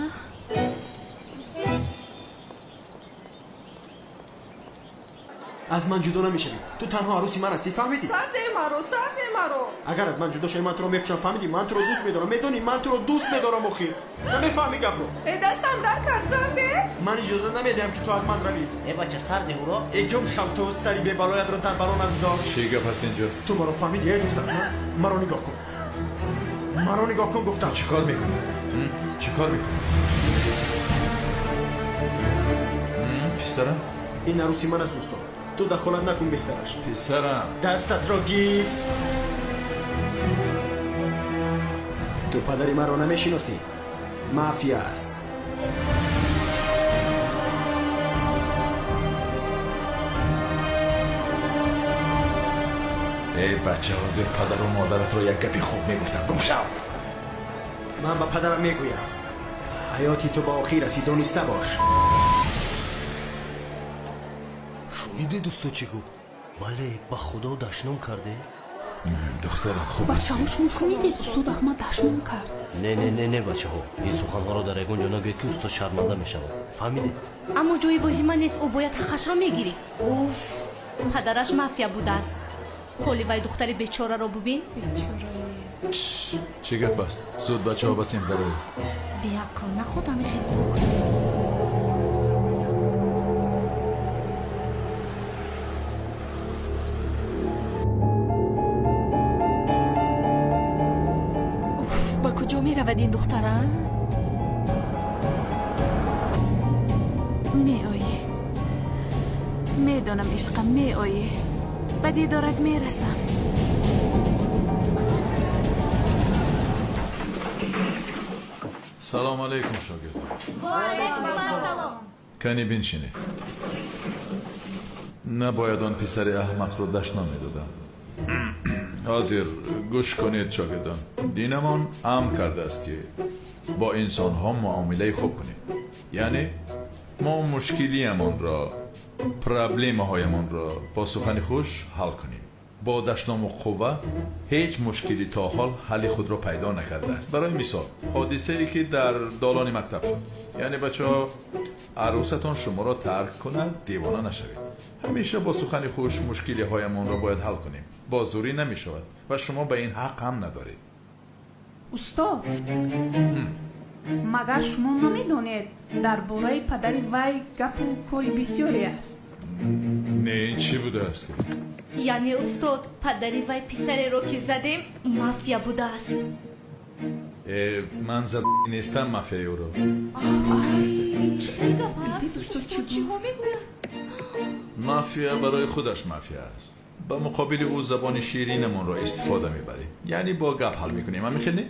Аз ман ҷудо намешавӣ. Ту танҳо арӯси ман ҳастӣ, фаҳмидӣ? Сарде маро, сарде маро. Агар аз ман ҷудо шавӣ, ман туро мекушам, фаҳмидӣ? Ман туро дӯст медорам, медонӣ, ман туро дӯст медорам. Охир намефаҳмӣ гапро. Э, дастам дар кард, сарде. Ман иҷоза намедиҳам, ки ту аз ман равӣ. Э бача, сарде ӯро. Э, гум шав, ту сари бебалоятро дар бало нагузор. Чӣ гап ҳаст инҷо? Ту маро фаҳмидӣ, э духтар? Маро нигоҳ кун, маро нигоҳ кун, гуфтам. Чӣ кор мекунӣ? Чӣ кор мекунӣ, писарам? Ин арӯси ман аст, устод, ту дахолат накун, беҳтараш. Писарам, дастатро гир. Ту падари маро намешиносӣ, мафия аст. Эй бача, ҳозир падару модаратро як гапи хуб мегуфтам. Гум шав. Ман ба падарам мегӯям, ҳаёти ту ба охир расид, дониста бош. Шунидед, дӯсто, чӣ гуфт? Бале, ба худо дашном карде. Духтарам, хуб бачаҳо, шумо шунидед, устод Аҳмад дашном кард. Не, не, не, не, бачаҳо, ин суханҳоро дар ягон ҷо нагӯед, ки устод шарманда мешавад. Фаҳмидед? Аммо ҷои воҳима нест, ӯ бояд ҳаққашро мегирифт. Уф, падараш мафия будааст. Ҳоли вай духтари бечораро бубин. Чӣ гап аст? Зуд бачаҳо ба синф дароед. Беақл, наход ҳами хел. Ба куҷо меравад ин духтара? Меоӣ, медонам, ишқам, меоӣ. Ба дидорат мерасам. Салом алейкум, шогирдон. Салом. Кани биншинед. Набояд он писари аҳмақро дашном медодам. Ҳозир гӯш кунед, шогирдон. Динамон амр кардааст, ки бо инсонҳо муомилаи хуб кунем. Яъне мо мушкилиямонро, проблемаҳоямонро бо сухани хуш ҳал кунем. Бо дашному қувва ҳеҷ мушкилӣ то ҳол ҳалли худро пайдо накардааст. Барои мисол, ҳодисае ки дар долони мактаб шуд. Яъне бачаҳо, арӯсатон шуморо тарк кунад, девона нашавед. Ҳамеша бо сухани хуш мушкилиҳоямонро бояд ҳал кунем. Бо зӯрӣ намешавад ва шумо ба ин ҳақ ҳам надоред. Устод, магар шумо намедонед, дар бораи падари вай гапу кори бисёре аст? Не, ин чӣ будааст? Яъне устод, падари вай писареро ки задем, мафия будааст. Ман зад нестам мафияи ӯро. Чӣ гап аст? Устод чиҳо мегӯяд? Мафия барои худаш мафия аст. Ба муқобили ӯ забони ширинамонро истифода мебарем. Яъне бо гап ҳал мекунем, ҳамин хел не?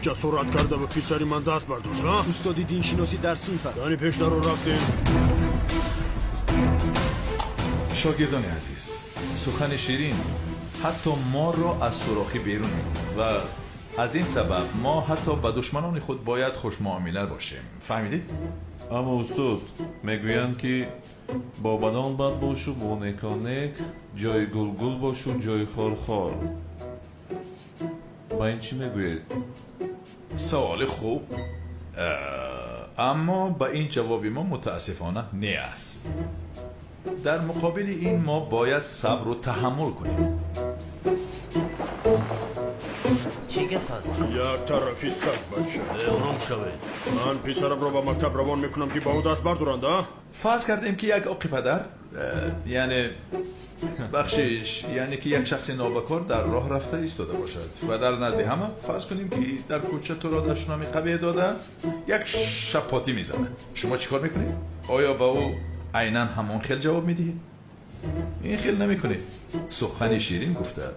Ҷасорат карда ба писари ман даст бардошт, а? Устоди диншиносӣ дар синф аст. Яъне пештарро рафтем. Шогирдони азиз, сухани ширин ҳатто моро аз сурохӣ берун мекунад ва аз ин сабаб мо ҳатто ба душманони худ бояд хушмуомила бошем. Фаҳмидед? Аммо устод, мегӯянд ки бо бадон бад бошу, бо некон нек, ҷои гул гул бошу, ҷои хор хор. Ба ин чӣ мегӯед? Саволи хуб, аммо ба ин ҷавоби мо мутаассифона не аст. Дар муқобили ин мо бояд сабру таҳаммул кунем. Чӣ гап аст? Як тарафи саг бача. Ором шавед. Ман писарамро ба мактаб равон мекунам, ки ба ӯ даст бардоранд, а? Фарз кардем, ки як оқи падар, яъне бахшиш, яъне ки як шахси нобакор дар роҳ рафта истода бошад ва дар назди ҳама, фарз кунем, ки дар кӯча туро дашноми қабеҳ дода, як шапотӣ мезанад. Шумо чӣ кор мекунед? Оё ба ӯ айнан ҳамон хел ҷавоб медиҳед? Ин хел намекунед. Сухани ширин гуфта,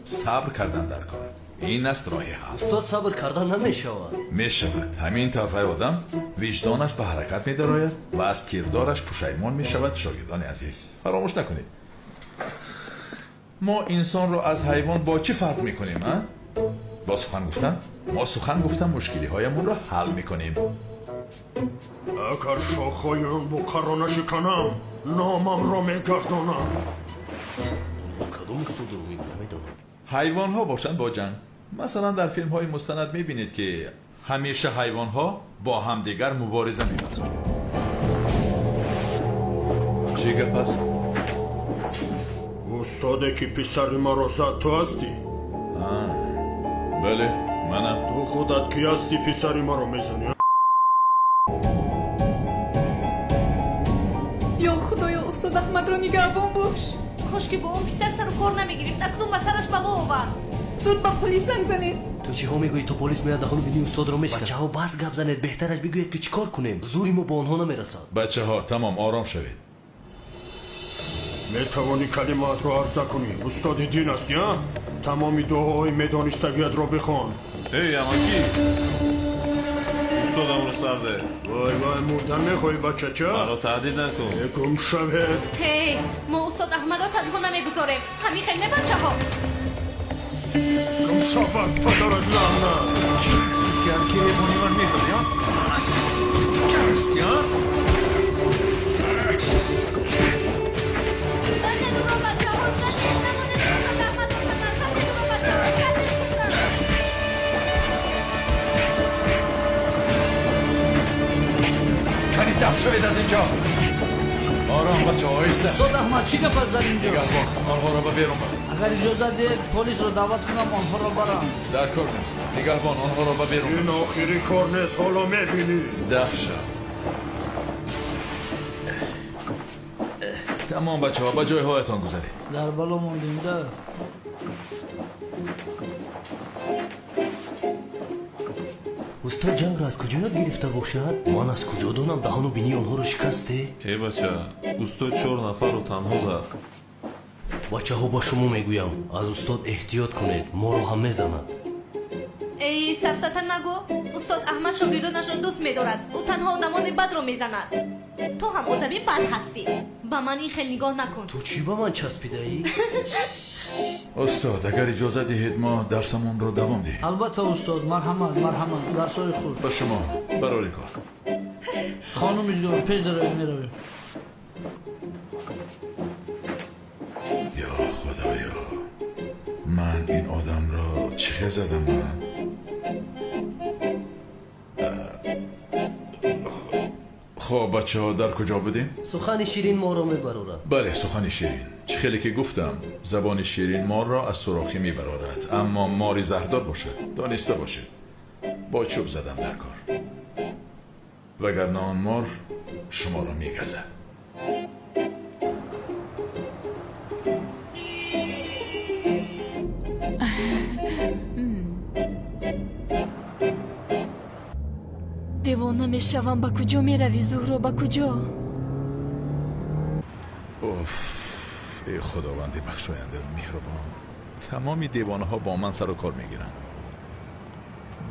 сабр кардан дар кор. Ин аст роҳи ҳал. Устод, сабр кардан намешавад. Мешавад. Ҳамин тавр одам виҷдонаш ба ҳаракат медарояд ва аз кирдораш пушаймон мешавад. Шогирдони азиз, фаромӯш накунед, мо инсонро аз ҳайвон бо чӣ фарқ мекунем, а? Бо сухан гуфтан? Мо сухан гуфтан мушкилиҳоямонро ҳал мекунем. Агар шохҳои он буқаро нашиканам, номамро мегардонам. Кадом устодро намедонам. Ҳайвонҳо бошанд бо ҷанг. Масалан, дар филмҳои мустанад мебинед, ки ҳамеша ҳайвонҳо бо ҳамдигар мубориза мебаранд. Чӣ гап аст? Устоде ки писари маро зад, ту ҳастӣ? Бале, манам. Ту худат кӣ ҳастӣ, писари маро мезанӣ? Ё худоё, устод Аҳмадро нигаҳбон бош. Кош ки бо он писар сару кор намегирифт, акнун ба сараш бало овард. Зуд ба полис занг занед. Ту чиҳо мегӯӣ? То полис меяд, даҳону бини устодро мешикад. Бачаҳо, бас гап занед, беҳтараш бигӯед, ки чӣ кор кунем. Зури мо бо онҳо намерасад. Бачаҳо, тамом, ором шавед. Метавонӣ калимаатро арза кунӣ. Устоди дин ҳастӣ, а? Тамоми дуоҳои медонистагиятро бихон. Эй, амакӣ! устодамро сар деҳ. Вой вой, мурдан мехоҳӣ бачача? Маро таҳдид накун. Гум шавед. Ҳей, мо устод Аҳмадро танҳо намегузорем. Ҳамин хел не, бачаҳо? Гум шавад, падарат лаънат. Ки ҳастӣ ки аз гиребони ман медорӣ, а? Ки ҳастӣ, а? Занед ӯро, бачаҳо, занед, намонед устод Аҳмадро занад. Занед ӯро, бачаҳо, занед гуфтам. Кани дафт шавед аз инҷо. Ором бачаҳо, оҳиста. Устод Аҳмад, чӣ гап аст дар инҷо? Нигаҳбон, онҳоро ба берун бар. Агар иҷозат диҳед, полисро даъват кунам, онҳоро барам. Дар кор нест. Нигаҳбон, онҳоро ба берун бар. Ин охири кор нест, ҳоло мебинӣ. Дафт шав. Тамом бачаҳо, ба ҷойҳоятон гузаред. Дар бало мондем, да. Устод ҷангро аз куҷо ёд гирифта бошад? Ман аз куҷо донам, даҳону бинии онҳоро шикасте? Э бача, устод 4 нафарро танҳо зад. Бачаҳо, ба шумо мегӯям, аз устод эҳтиёт кунед, моро ҳам мезанад. Эй, сафсата нагӯ. Устод Аҳмад шогирдонашро дӯст медорад. Ӯ танҳо одамони бадро мезанад. Ту ҳам одами бад ҳастӣ. Ба ман ин хел нигоҳ накун. Ту чӣ ба ман часпидаӣ? Устод, агар иҷозат диҳед, мо дарсамонро давом диҳем. Албатта устод, марҳамат, марҳамат, дарсҳои хуш. Ба шумо барори кор. Хонум Мижгон, пеш дароед, меравем. Ё худоё, ман ин одамро чӣ хел задам? Ман хоб бачаҳо, дар куҷо будем? Сухани ширин моро мебарорад. Бале, сухани ширин. Чӣ хеле ки гуфтам, забони ширин морро аз сурохӣ мебарорад, аммо мори заҳрдор бошад, дониста бошед, бо чӯб задан дар кор, вагарна он мор шуморо мегазад. Девона мешавам. Ба куҷо меравӣ, Зуҳро, ба куҷо? Уф, эй худованди бахшояндаву меҳрубон, тамоми девонаҳо бо ман сару кор мегиранд.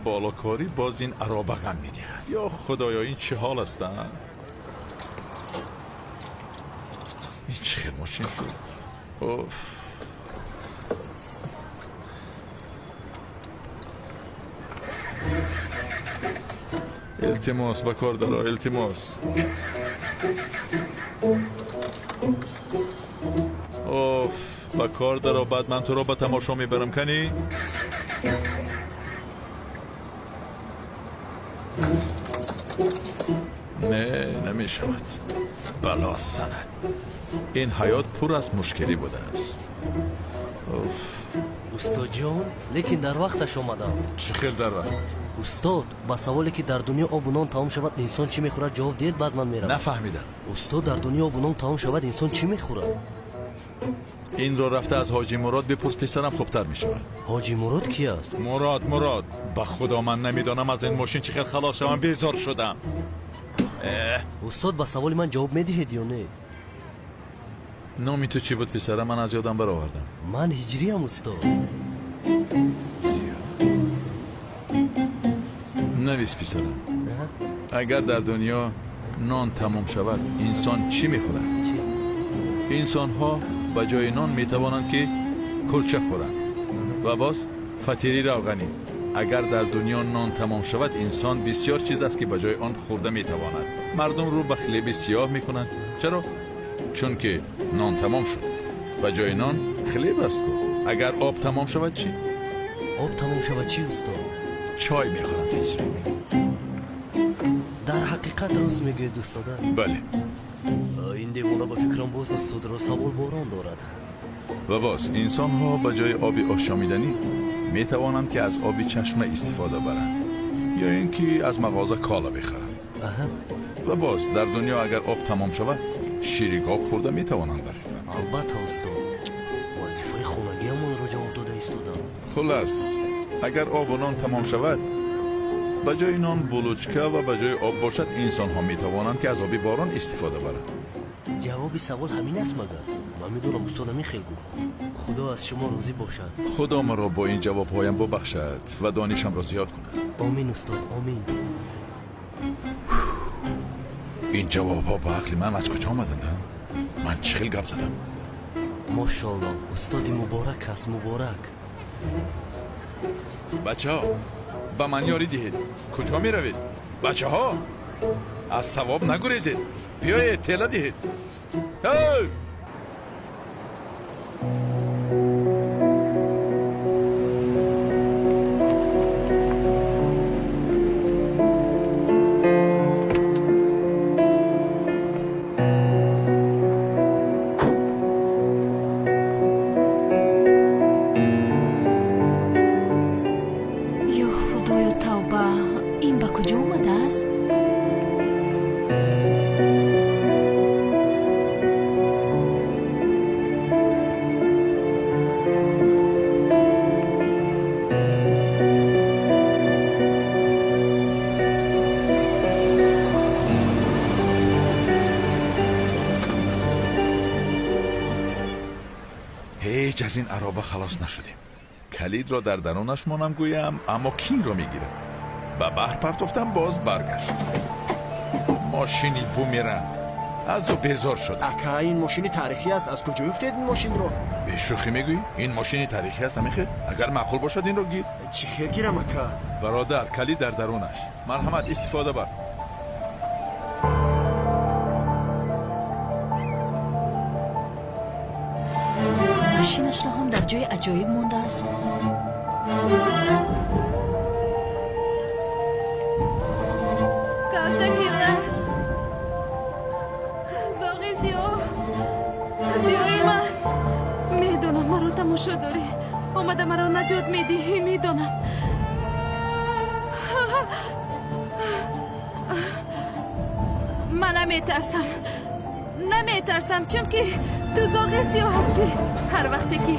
Болокорӣ боз ин ароба ғам медиҳад. Ё худоё, ин чӣ ҳол аст? Ин чӣ хел мошин шуд? Уф. Илтимос, ба кор даро, илтимос. Оф, ба кор даро, баъд ман туро ба тамошо мебарам, кани? Не, намешавад. Бало занад. Ин ҳаёт пур аз мушкилӣ будааст. Оф. Устодҷон, лекин дар вақташ омадам. Чӣ хел дар вақт? Устод, ба саволе ки дар дунё обу нон тамом шавад, инсон чӣ мехӯрад, ҷавоб диҳед, баъд ман меравам. Нафаҳмидам. Устод, дар дунё обу нон тамом шавад, инсон чӣ мехӯрад? Инро рафта аз ҳоҷи Мурод бипурс, писарам, хубтар мешавад. Ҳоҷи Мурод ки аст? Мурод, Мурод. Ба худо ман намедонам аз ин мошин чӣ хел халос шавам, безор шудам. Устод, ба саволи ман ҷавоб медиҳед ё не? Номи ту чӣ буд, писарам? Ман аз ёдам баровардам. Ман ҳиҷриям, устод. Навис, писарам, агар дар дунё нон тамом шавад, инсон чӣ мехӯрад? Инсонҳо ба ҷои нон метавонанд ки кулча хӯранд ва боз фатири равғанӣ. Агар дар дунё нон тамом шавад, инсон бисёр чиз аст ки ба ҷои он хӯрда метавонад. Мардум рӯ ба хлеби сиёҳ мекунанд. Чаро? Чунки нон тамом шуд. Ба ҷои нон хлеб аст ку. Агар об тамом шавад чӣ? Об тамом шавад чӣ, устод? Чой мехӯранд, ҳиҷрӣ. Дар ҳақиқат рост мегӯед, устода? Бале. Ин девона ба фикрам боз устодро савол борон дорад. Ва боз инсонҳо ба ҷои оби ошомиданӣ метавонанд ки аз оби чашма истифода баранд ё ин ки аз мағоза кола бихаранд. Ва боз дар дунё агар об тамом шавад, шири гов хӯрда метавонанд баранд. Албатта устод, вазифаи хонагиамонро ҷавоб дода истодааст. Хулас, агар обу нон тамом шавад, ба ҷои нон булучка ва ба ҷои об бошад, инсонҳо метавонанд ки аз оби борон истифода баранд. Ҷавоби савол ҳамин аст магар? Ман медонам, устод ҳамин хел гуфт. Худо аз шумо розӣ бошад. Худо маро бо ин ҷавобҳоям бубахшад ва донишамро зиёд кунад. Омин устод, омин. Ин ҷавобҳо ба ақли ман аз куҷо омаданд? Ман чӣ хел гап задам? Мошоалло, устоди муборак аст, муборак. Бачаҳо, ба ман ёрӣ диҳед. Куҷо меравед? Бачаҳо, аз савоб нагурезед. Биёед, тела диҳед. Эй! Аз ин ароба халос нашудем. Калидро дар дарунаш монам гӯям, аммо кинро мегирам. Ба баҳр партофтам, боз баргашт. Мошини бумеранг. Аз ӯ безор шудам. Ака, ин мошини таърихӣ аст. Аз куҷо ёфтед ин мошинро? Бешӯхӣ мегӯӣ? Ин мошини таърихӣ аст, ҳамин хел? Агар маъқул бошад, инро гир. Чӣ хел гирам, ака? Бародар, калид дар дарунаш. Марҳамат, истифода бар. Мошинашро ҳам дар ҷои аҷоиб мондааст. Калтаки лаз, зоғи сиёҳ, сиёҳи ман. Медонам маро тамошо дорӣ, омада маро наҷот медиҳӣ, медонам. Ман наметарсам, наметарсам, чунки ту зоғи сиёҳ ҳастӣ. Ҳар вақте ки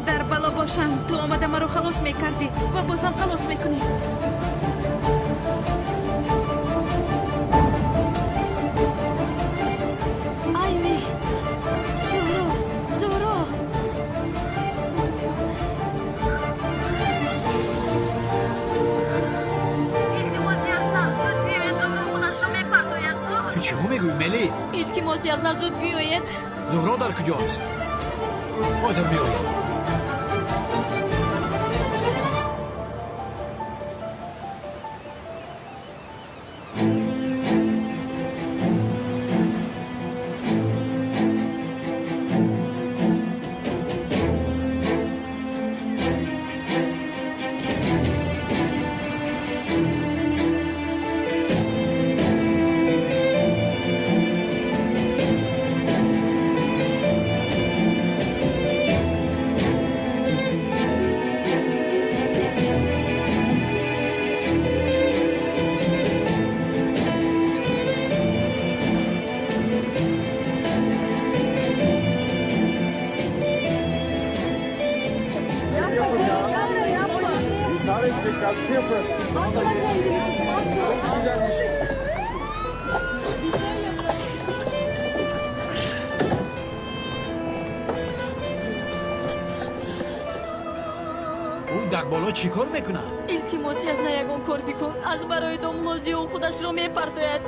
дар бало бошам, ту омада маро халос мекардӣ ва бозам халос мекунӣ. Айни, Зуҳро, Зуҳро. Илтимоси аз нав зуд биёед, Зуҳро худашро мепартояд. Зуд. Ту чиҳо мегӯӣ, Мелис? Илтимоси аз нав зуд биёед. Зуҳро дар куҷост? Ҳозир меоям. Дар боло чӣ кор мекунад? Илтимоси аз на ягон кор бикун. Аз барои домло Зиё худашро мепартояд.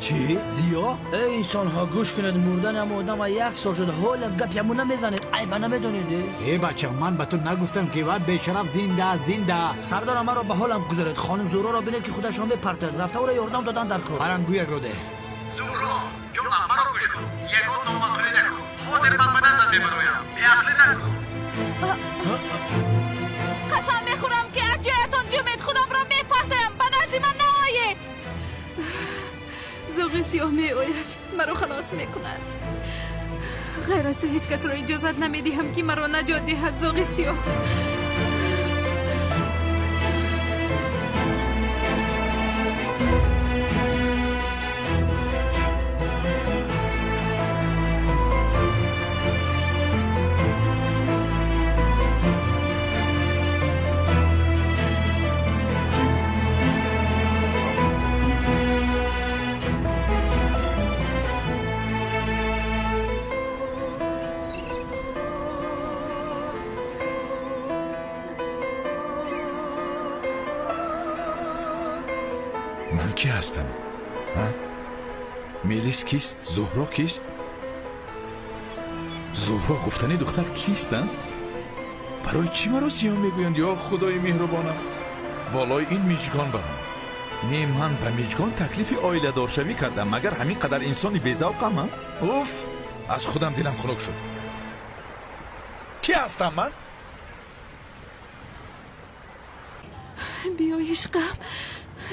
Чӣ? Зиё? Эй инсонҳо, гӯш кунед, мурдани ҳам одама як сол шуд, ҳолам гап яму намезанед, айба намедонед. Э бача, ман ба ту нагуфтам ки ва бешараф зинда аст, зинда. Сардора, маро ба ҳолам гузоред. Хоним Зуҳроро бинед ки худашро мепартояд. Рафта ӯро ёрдам додан дар кор. Парангӯякро деҳ. Зуҳро, ҷонам, маро гӯш кун. Ягон номаъқулӣ накун. Ҳозир ман ба наздат мебароям. Беақлӣ накун. Қасам мехӯрам ки аз ҷоятон ҷумед, худамро мепартоям. Ба назди ман наоед. Зоғи сиёҳ меояд, маро халос мекунад. Ғайр аз ту ҳеҷ касро иҷозат намедиҳам ки маро наҷот диҳад. Зоғи сиёҳ. Ман ки ҳастам? Мелис кист? Зуҳро кист? Зуҳро гуфтани духтар кист, а? Барои чӣ маро сиёҳ мегӯянд, ё худои меҳрубонам? Болои ин миҷгон барам. Не, ман ба миҷгон таклифи оиладоршавӣ кардам, магар ҳамин қадар инсони безавқам, а? Уф, аз худам дилам хунук шуд. Кӣ ҳастам ман? Биё, ишқам,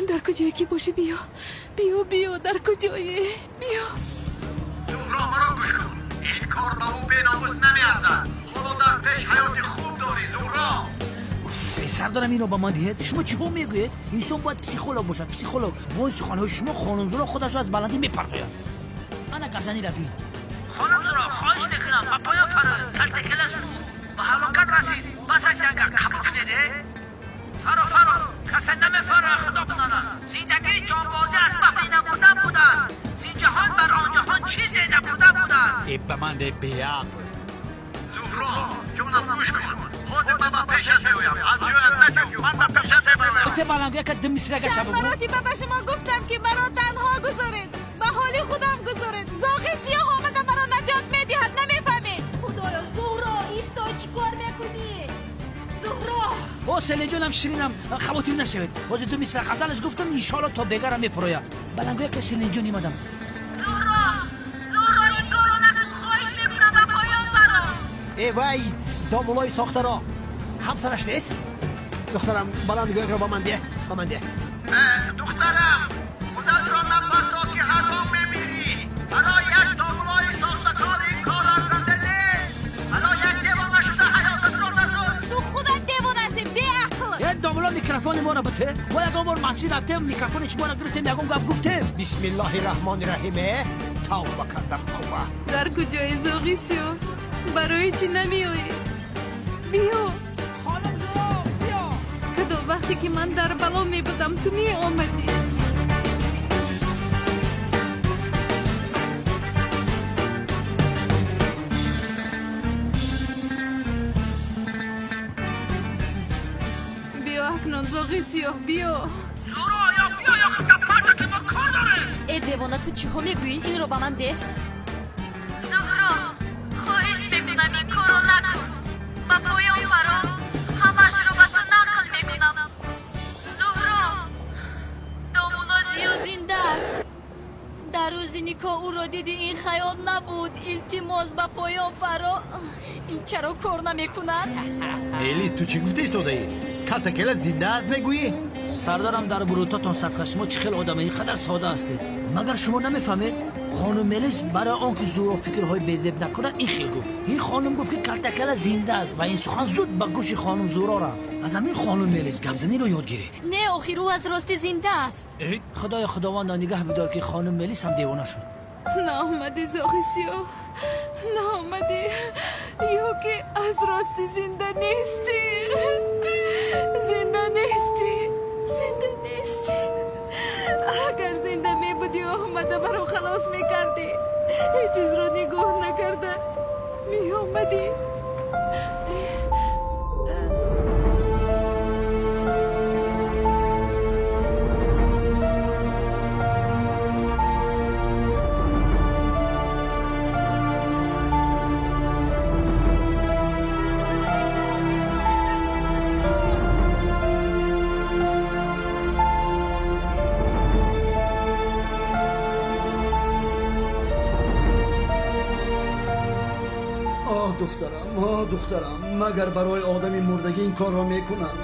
дар куҷое ки бошӣ биё, биё, биё, дар куҷое, биё. Зуҳро, маро гӯш кун. Ин кор ба ӯ беномус намеарзад. Ҳоло дар пеш ҳаёти хуб дорӣ, Зуҳро. Сардорам, инро ба ман диҳед. Шумо чиҳо мегӯед? Инсон бояд психолог бошад, психолог. Бо ин суханҳои шумо хонум Зуҳро худашро аз баландӣ мепартояд. Ана гапзанира бин. Хонум Зуҳро, хоҳиш мекунам, ба поён фароед. Калтакелаш буд, ба ҳалокат расид. Бас аз ягар қабул кунед, э? Фаро, фаро, касе намефарояд, худо бизанад. Зиндагии ҷонбозӣ аз баҳри набурдан будааст. Зин ҷаҳон бар он ҷаҳон чизе набурдан будааст. Э, ба ман де беақл. Зуҳро, ҷонам, гӯш кун. Ҳозир ман ба пешат меоям. Аз ҷоят наҷӯ, ман ба пешат мебароям. Те баланг, яка ду мисрага Чанд шаб. маротиба ба шумо гуфтам, ки маро танҳо гузоред, ба ҳоли худам гузоред. Зоғи сиёҳ омада маро наҷот медиҳад, намефаҳмед? Худоё, Зуҳро, исто, чӣ кор мекунӣ? Зуҳро! О, селиҷонам, ширинам, хавотир нашавед. Ҳозир ду мисра ғазалаш гуфтам, иншоалло то бегара мефурояд. Балангоя ка селинҷон имадам. Зуҳро, Зуҳро, ин корро накун, хоҳиш мекунам, ба поён фаро. Э вай, домулои сохтаро ҳамсараш нест? Духтарам, баландгӯякро ба ман деҳ, ба ман деҳ. Духтарам, худатро напарто, ки ҳаром мемирӣ. Барои як домулои сохтакор ин кор арзанда нест. Барои як девона шуда ҳаётатро насоз. Ту худат девона ҳастӣ, беақл. Э, домуло, микрофони моро бите. Мо ягон бор масҷид рафтем, микрофони шуморо гирифтем, ягон гап гуфтем? Бисмиллоҳи раҳмони раҳим. Э, тавба кардам, тавба. Дар куҷои зоғи сиёҳ? Барои чӣ намеоӣ? Биё. Хонум Зуҳро, биё. Кадом вақте ки ман дар бало мебудам, ту меомадӣ. Биё акнун, зоғи сиёҳ, биё. Зуҳро, ё биё, ё худта парто, ки мо кор дорем. Э, девона, ту чиҳо мегӯӣ? Инро ба ман деҳ. Зуҳро, хоҳиш мекунам, ин корро накун. Ба поён фаро, ҳамаашро ба ту нақл мекунам. Зуҳро, домуло зиё зинда аст. Дар рӯзи никоҳ ӯро диди, ин хаёл набуд. Илтимос, ба поён фаро. Ин чаро кор намекунад? Мели, ту чӣ гуфта истодаӣ? Калтакела зинда аст мегӯӣ? Сардарам, дар бурутатон садқа, шумо чӣ хел одаме, ин қадар сода ҳастед. Магар шумо намефаҳмед? Хонум Мелис барои он ки Зуҳро фикрҳои безеб накунад, ин хел гуфт. Ин хонум гуфт, ки калтакела зинда аст, ва ин сухан зуд ба гӯши хонум Зуҳро рафт. Аз ҳамин хонум Мелис гапзаниро ёд гиред. Не, охир ӯ аз ростӣ зинда аст. Худои худовандо, нигаҳ бидор, ки хонум Мелис ҳам девона шуд. Наомадӣ, зоғи сиёҳ, наомадӣ, ё ки аз ростӣ зинда нестӣ, зинда нестӣ, зинда нестӣ. Агар зинда мебудӣ, омада маро халос мекардӣ. Ҳеҷ чизро нигоҳ накарда меомадӣ. Оҳ, духтарам, оҳ, духтарам, магар барои одами мурдагӣ ин корро мекунанд?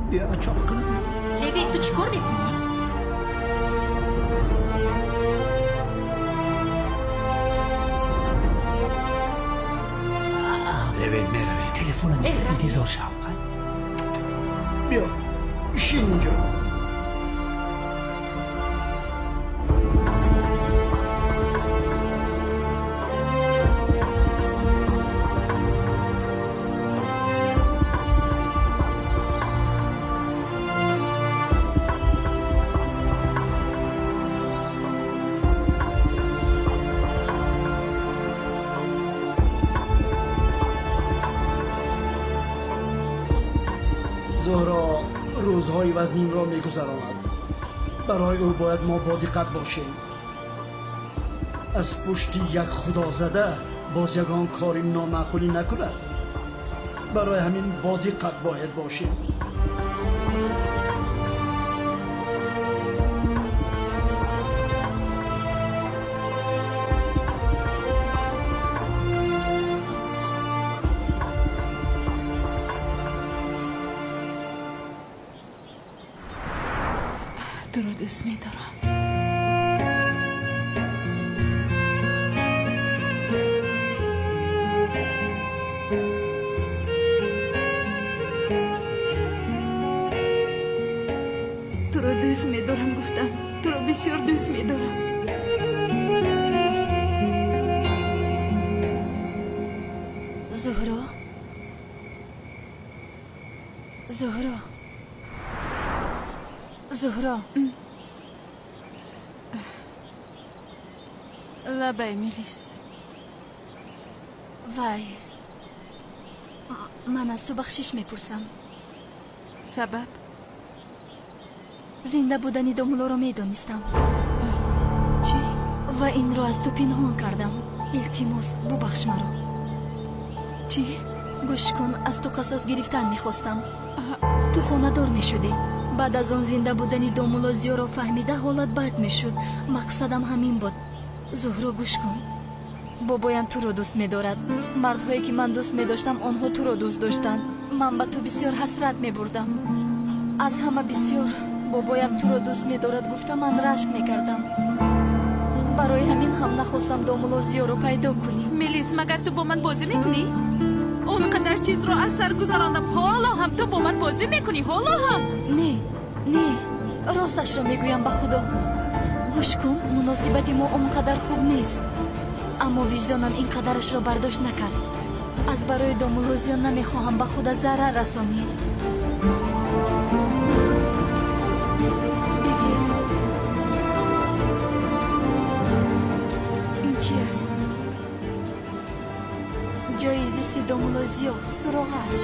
Биё, чоқ кунам. Леви, ту чӣ кор мекунӣ? Левен, меравем. Телефонам, интизор шав. Биё, шин инҷо. Рӯзҳои вазнинро мегузаронад. Барои ӯ бояд мо бодиққат бошем. Аз пушти як худозада боз ягон кори номаъқулӣ накунад. Барои ҳамин бодиққат бояд бошем. Туро дӯст медорам. Туро дӯст медорам, гуфтам. Туро бисёр дӯст медорам. Зуҳро, Зуҳро, Зуҳро. Лабай, Мелис. Вай, ман аз ту бахшиш мепурсам. Сабаб? Зинда будани домулоро медонистам. Чӣ? Ва инро аз ту пинҳон кардам. Илтимос, бубахш маро. Чӣ? Гӯш кун, аз ту қасос гирифтан мехостам. Ту хонадор мешудӣ. Баъд аз он зинда будани домуло Зиёро фаҳмида ҳолат бад мешуд. Мақсадам ҳамин буд. Зуҳро, гӯш кун, бобоям туро дӯст медорад. Мардҳое ки ман дӯст медоштам, онҳо туро дӯст доштанд. Ман ба ту бисёр ҳасрат мебурдам. Аз ҳама бисёр бобоям туро дӯст медорад гуфта ман рашк мекардам. Барои ҳамин ҳам нахостам домуло Зиёро пайдо кунӣ. Мелис, магар ту бо ман бозӣ мекунӣ? Он қадар чизро аз сар гузарондам, ҳоло ҳам ту бо ман бозӣ мекунӣ? Ҳоло ҳам? Не, не, росташро мегӯям, ба худо. Гӯш кун, муносибати мо он қадар хуб нест, аммо виҷдонам ин қадарашро бардошт накард. Аз барои домуло Зиё намехоҳам ба худат зарар расонӣ. Бигир. Ин чи аст? Ҷои зисти домуло Зиё, суроғаш.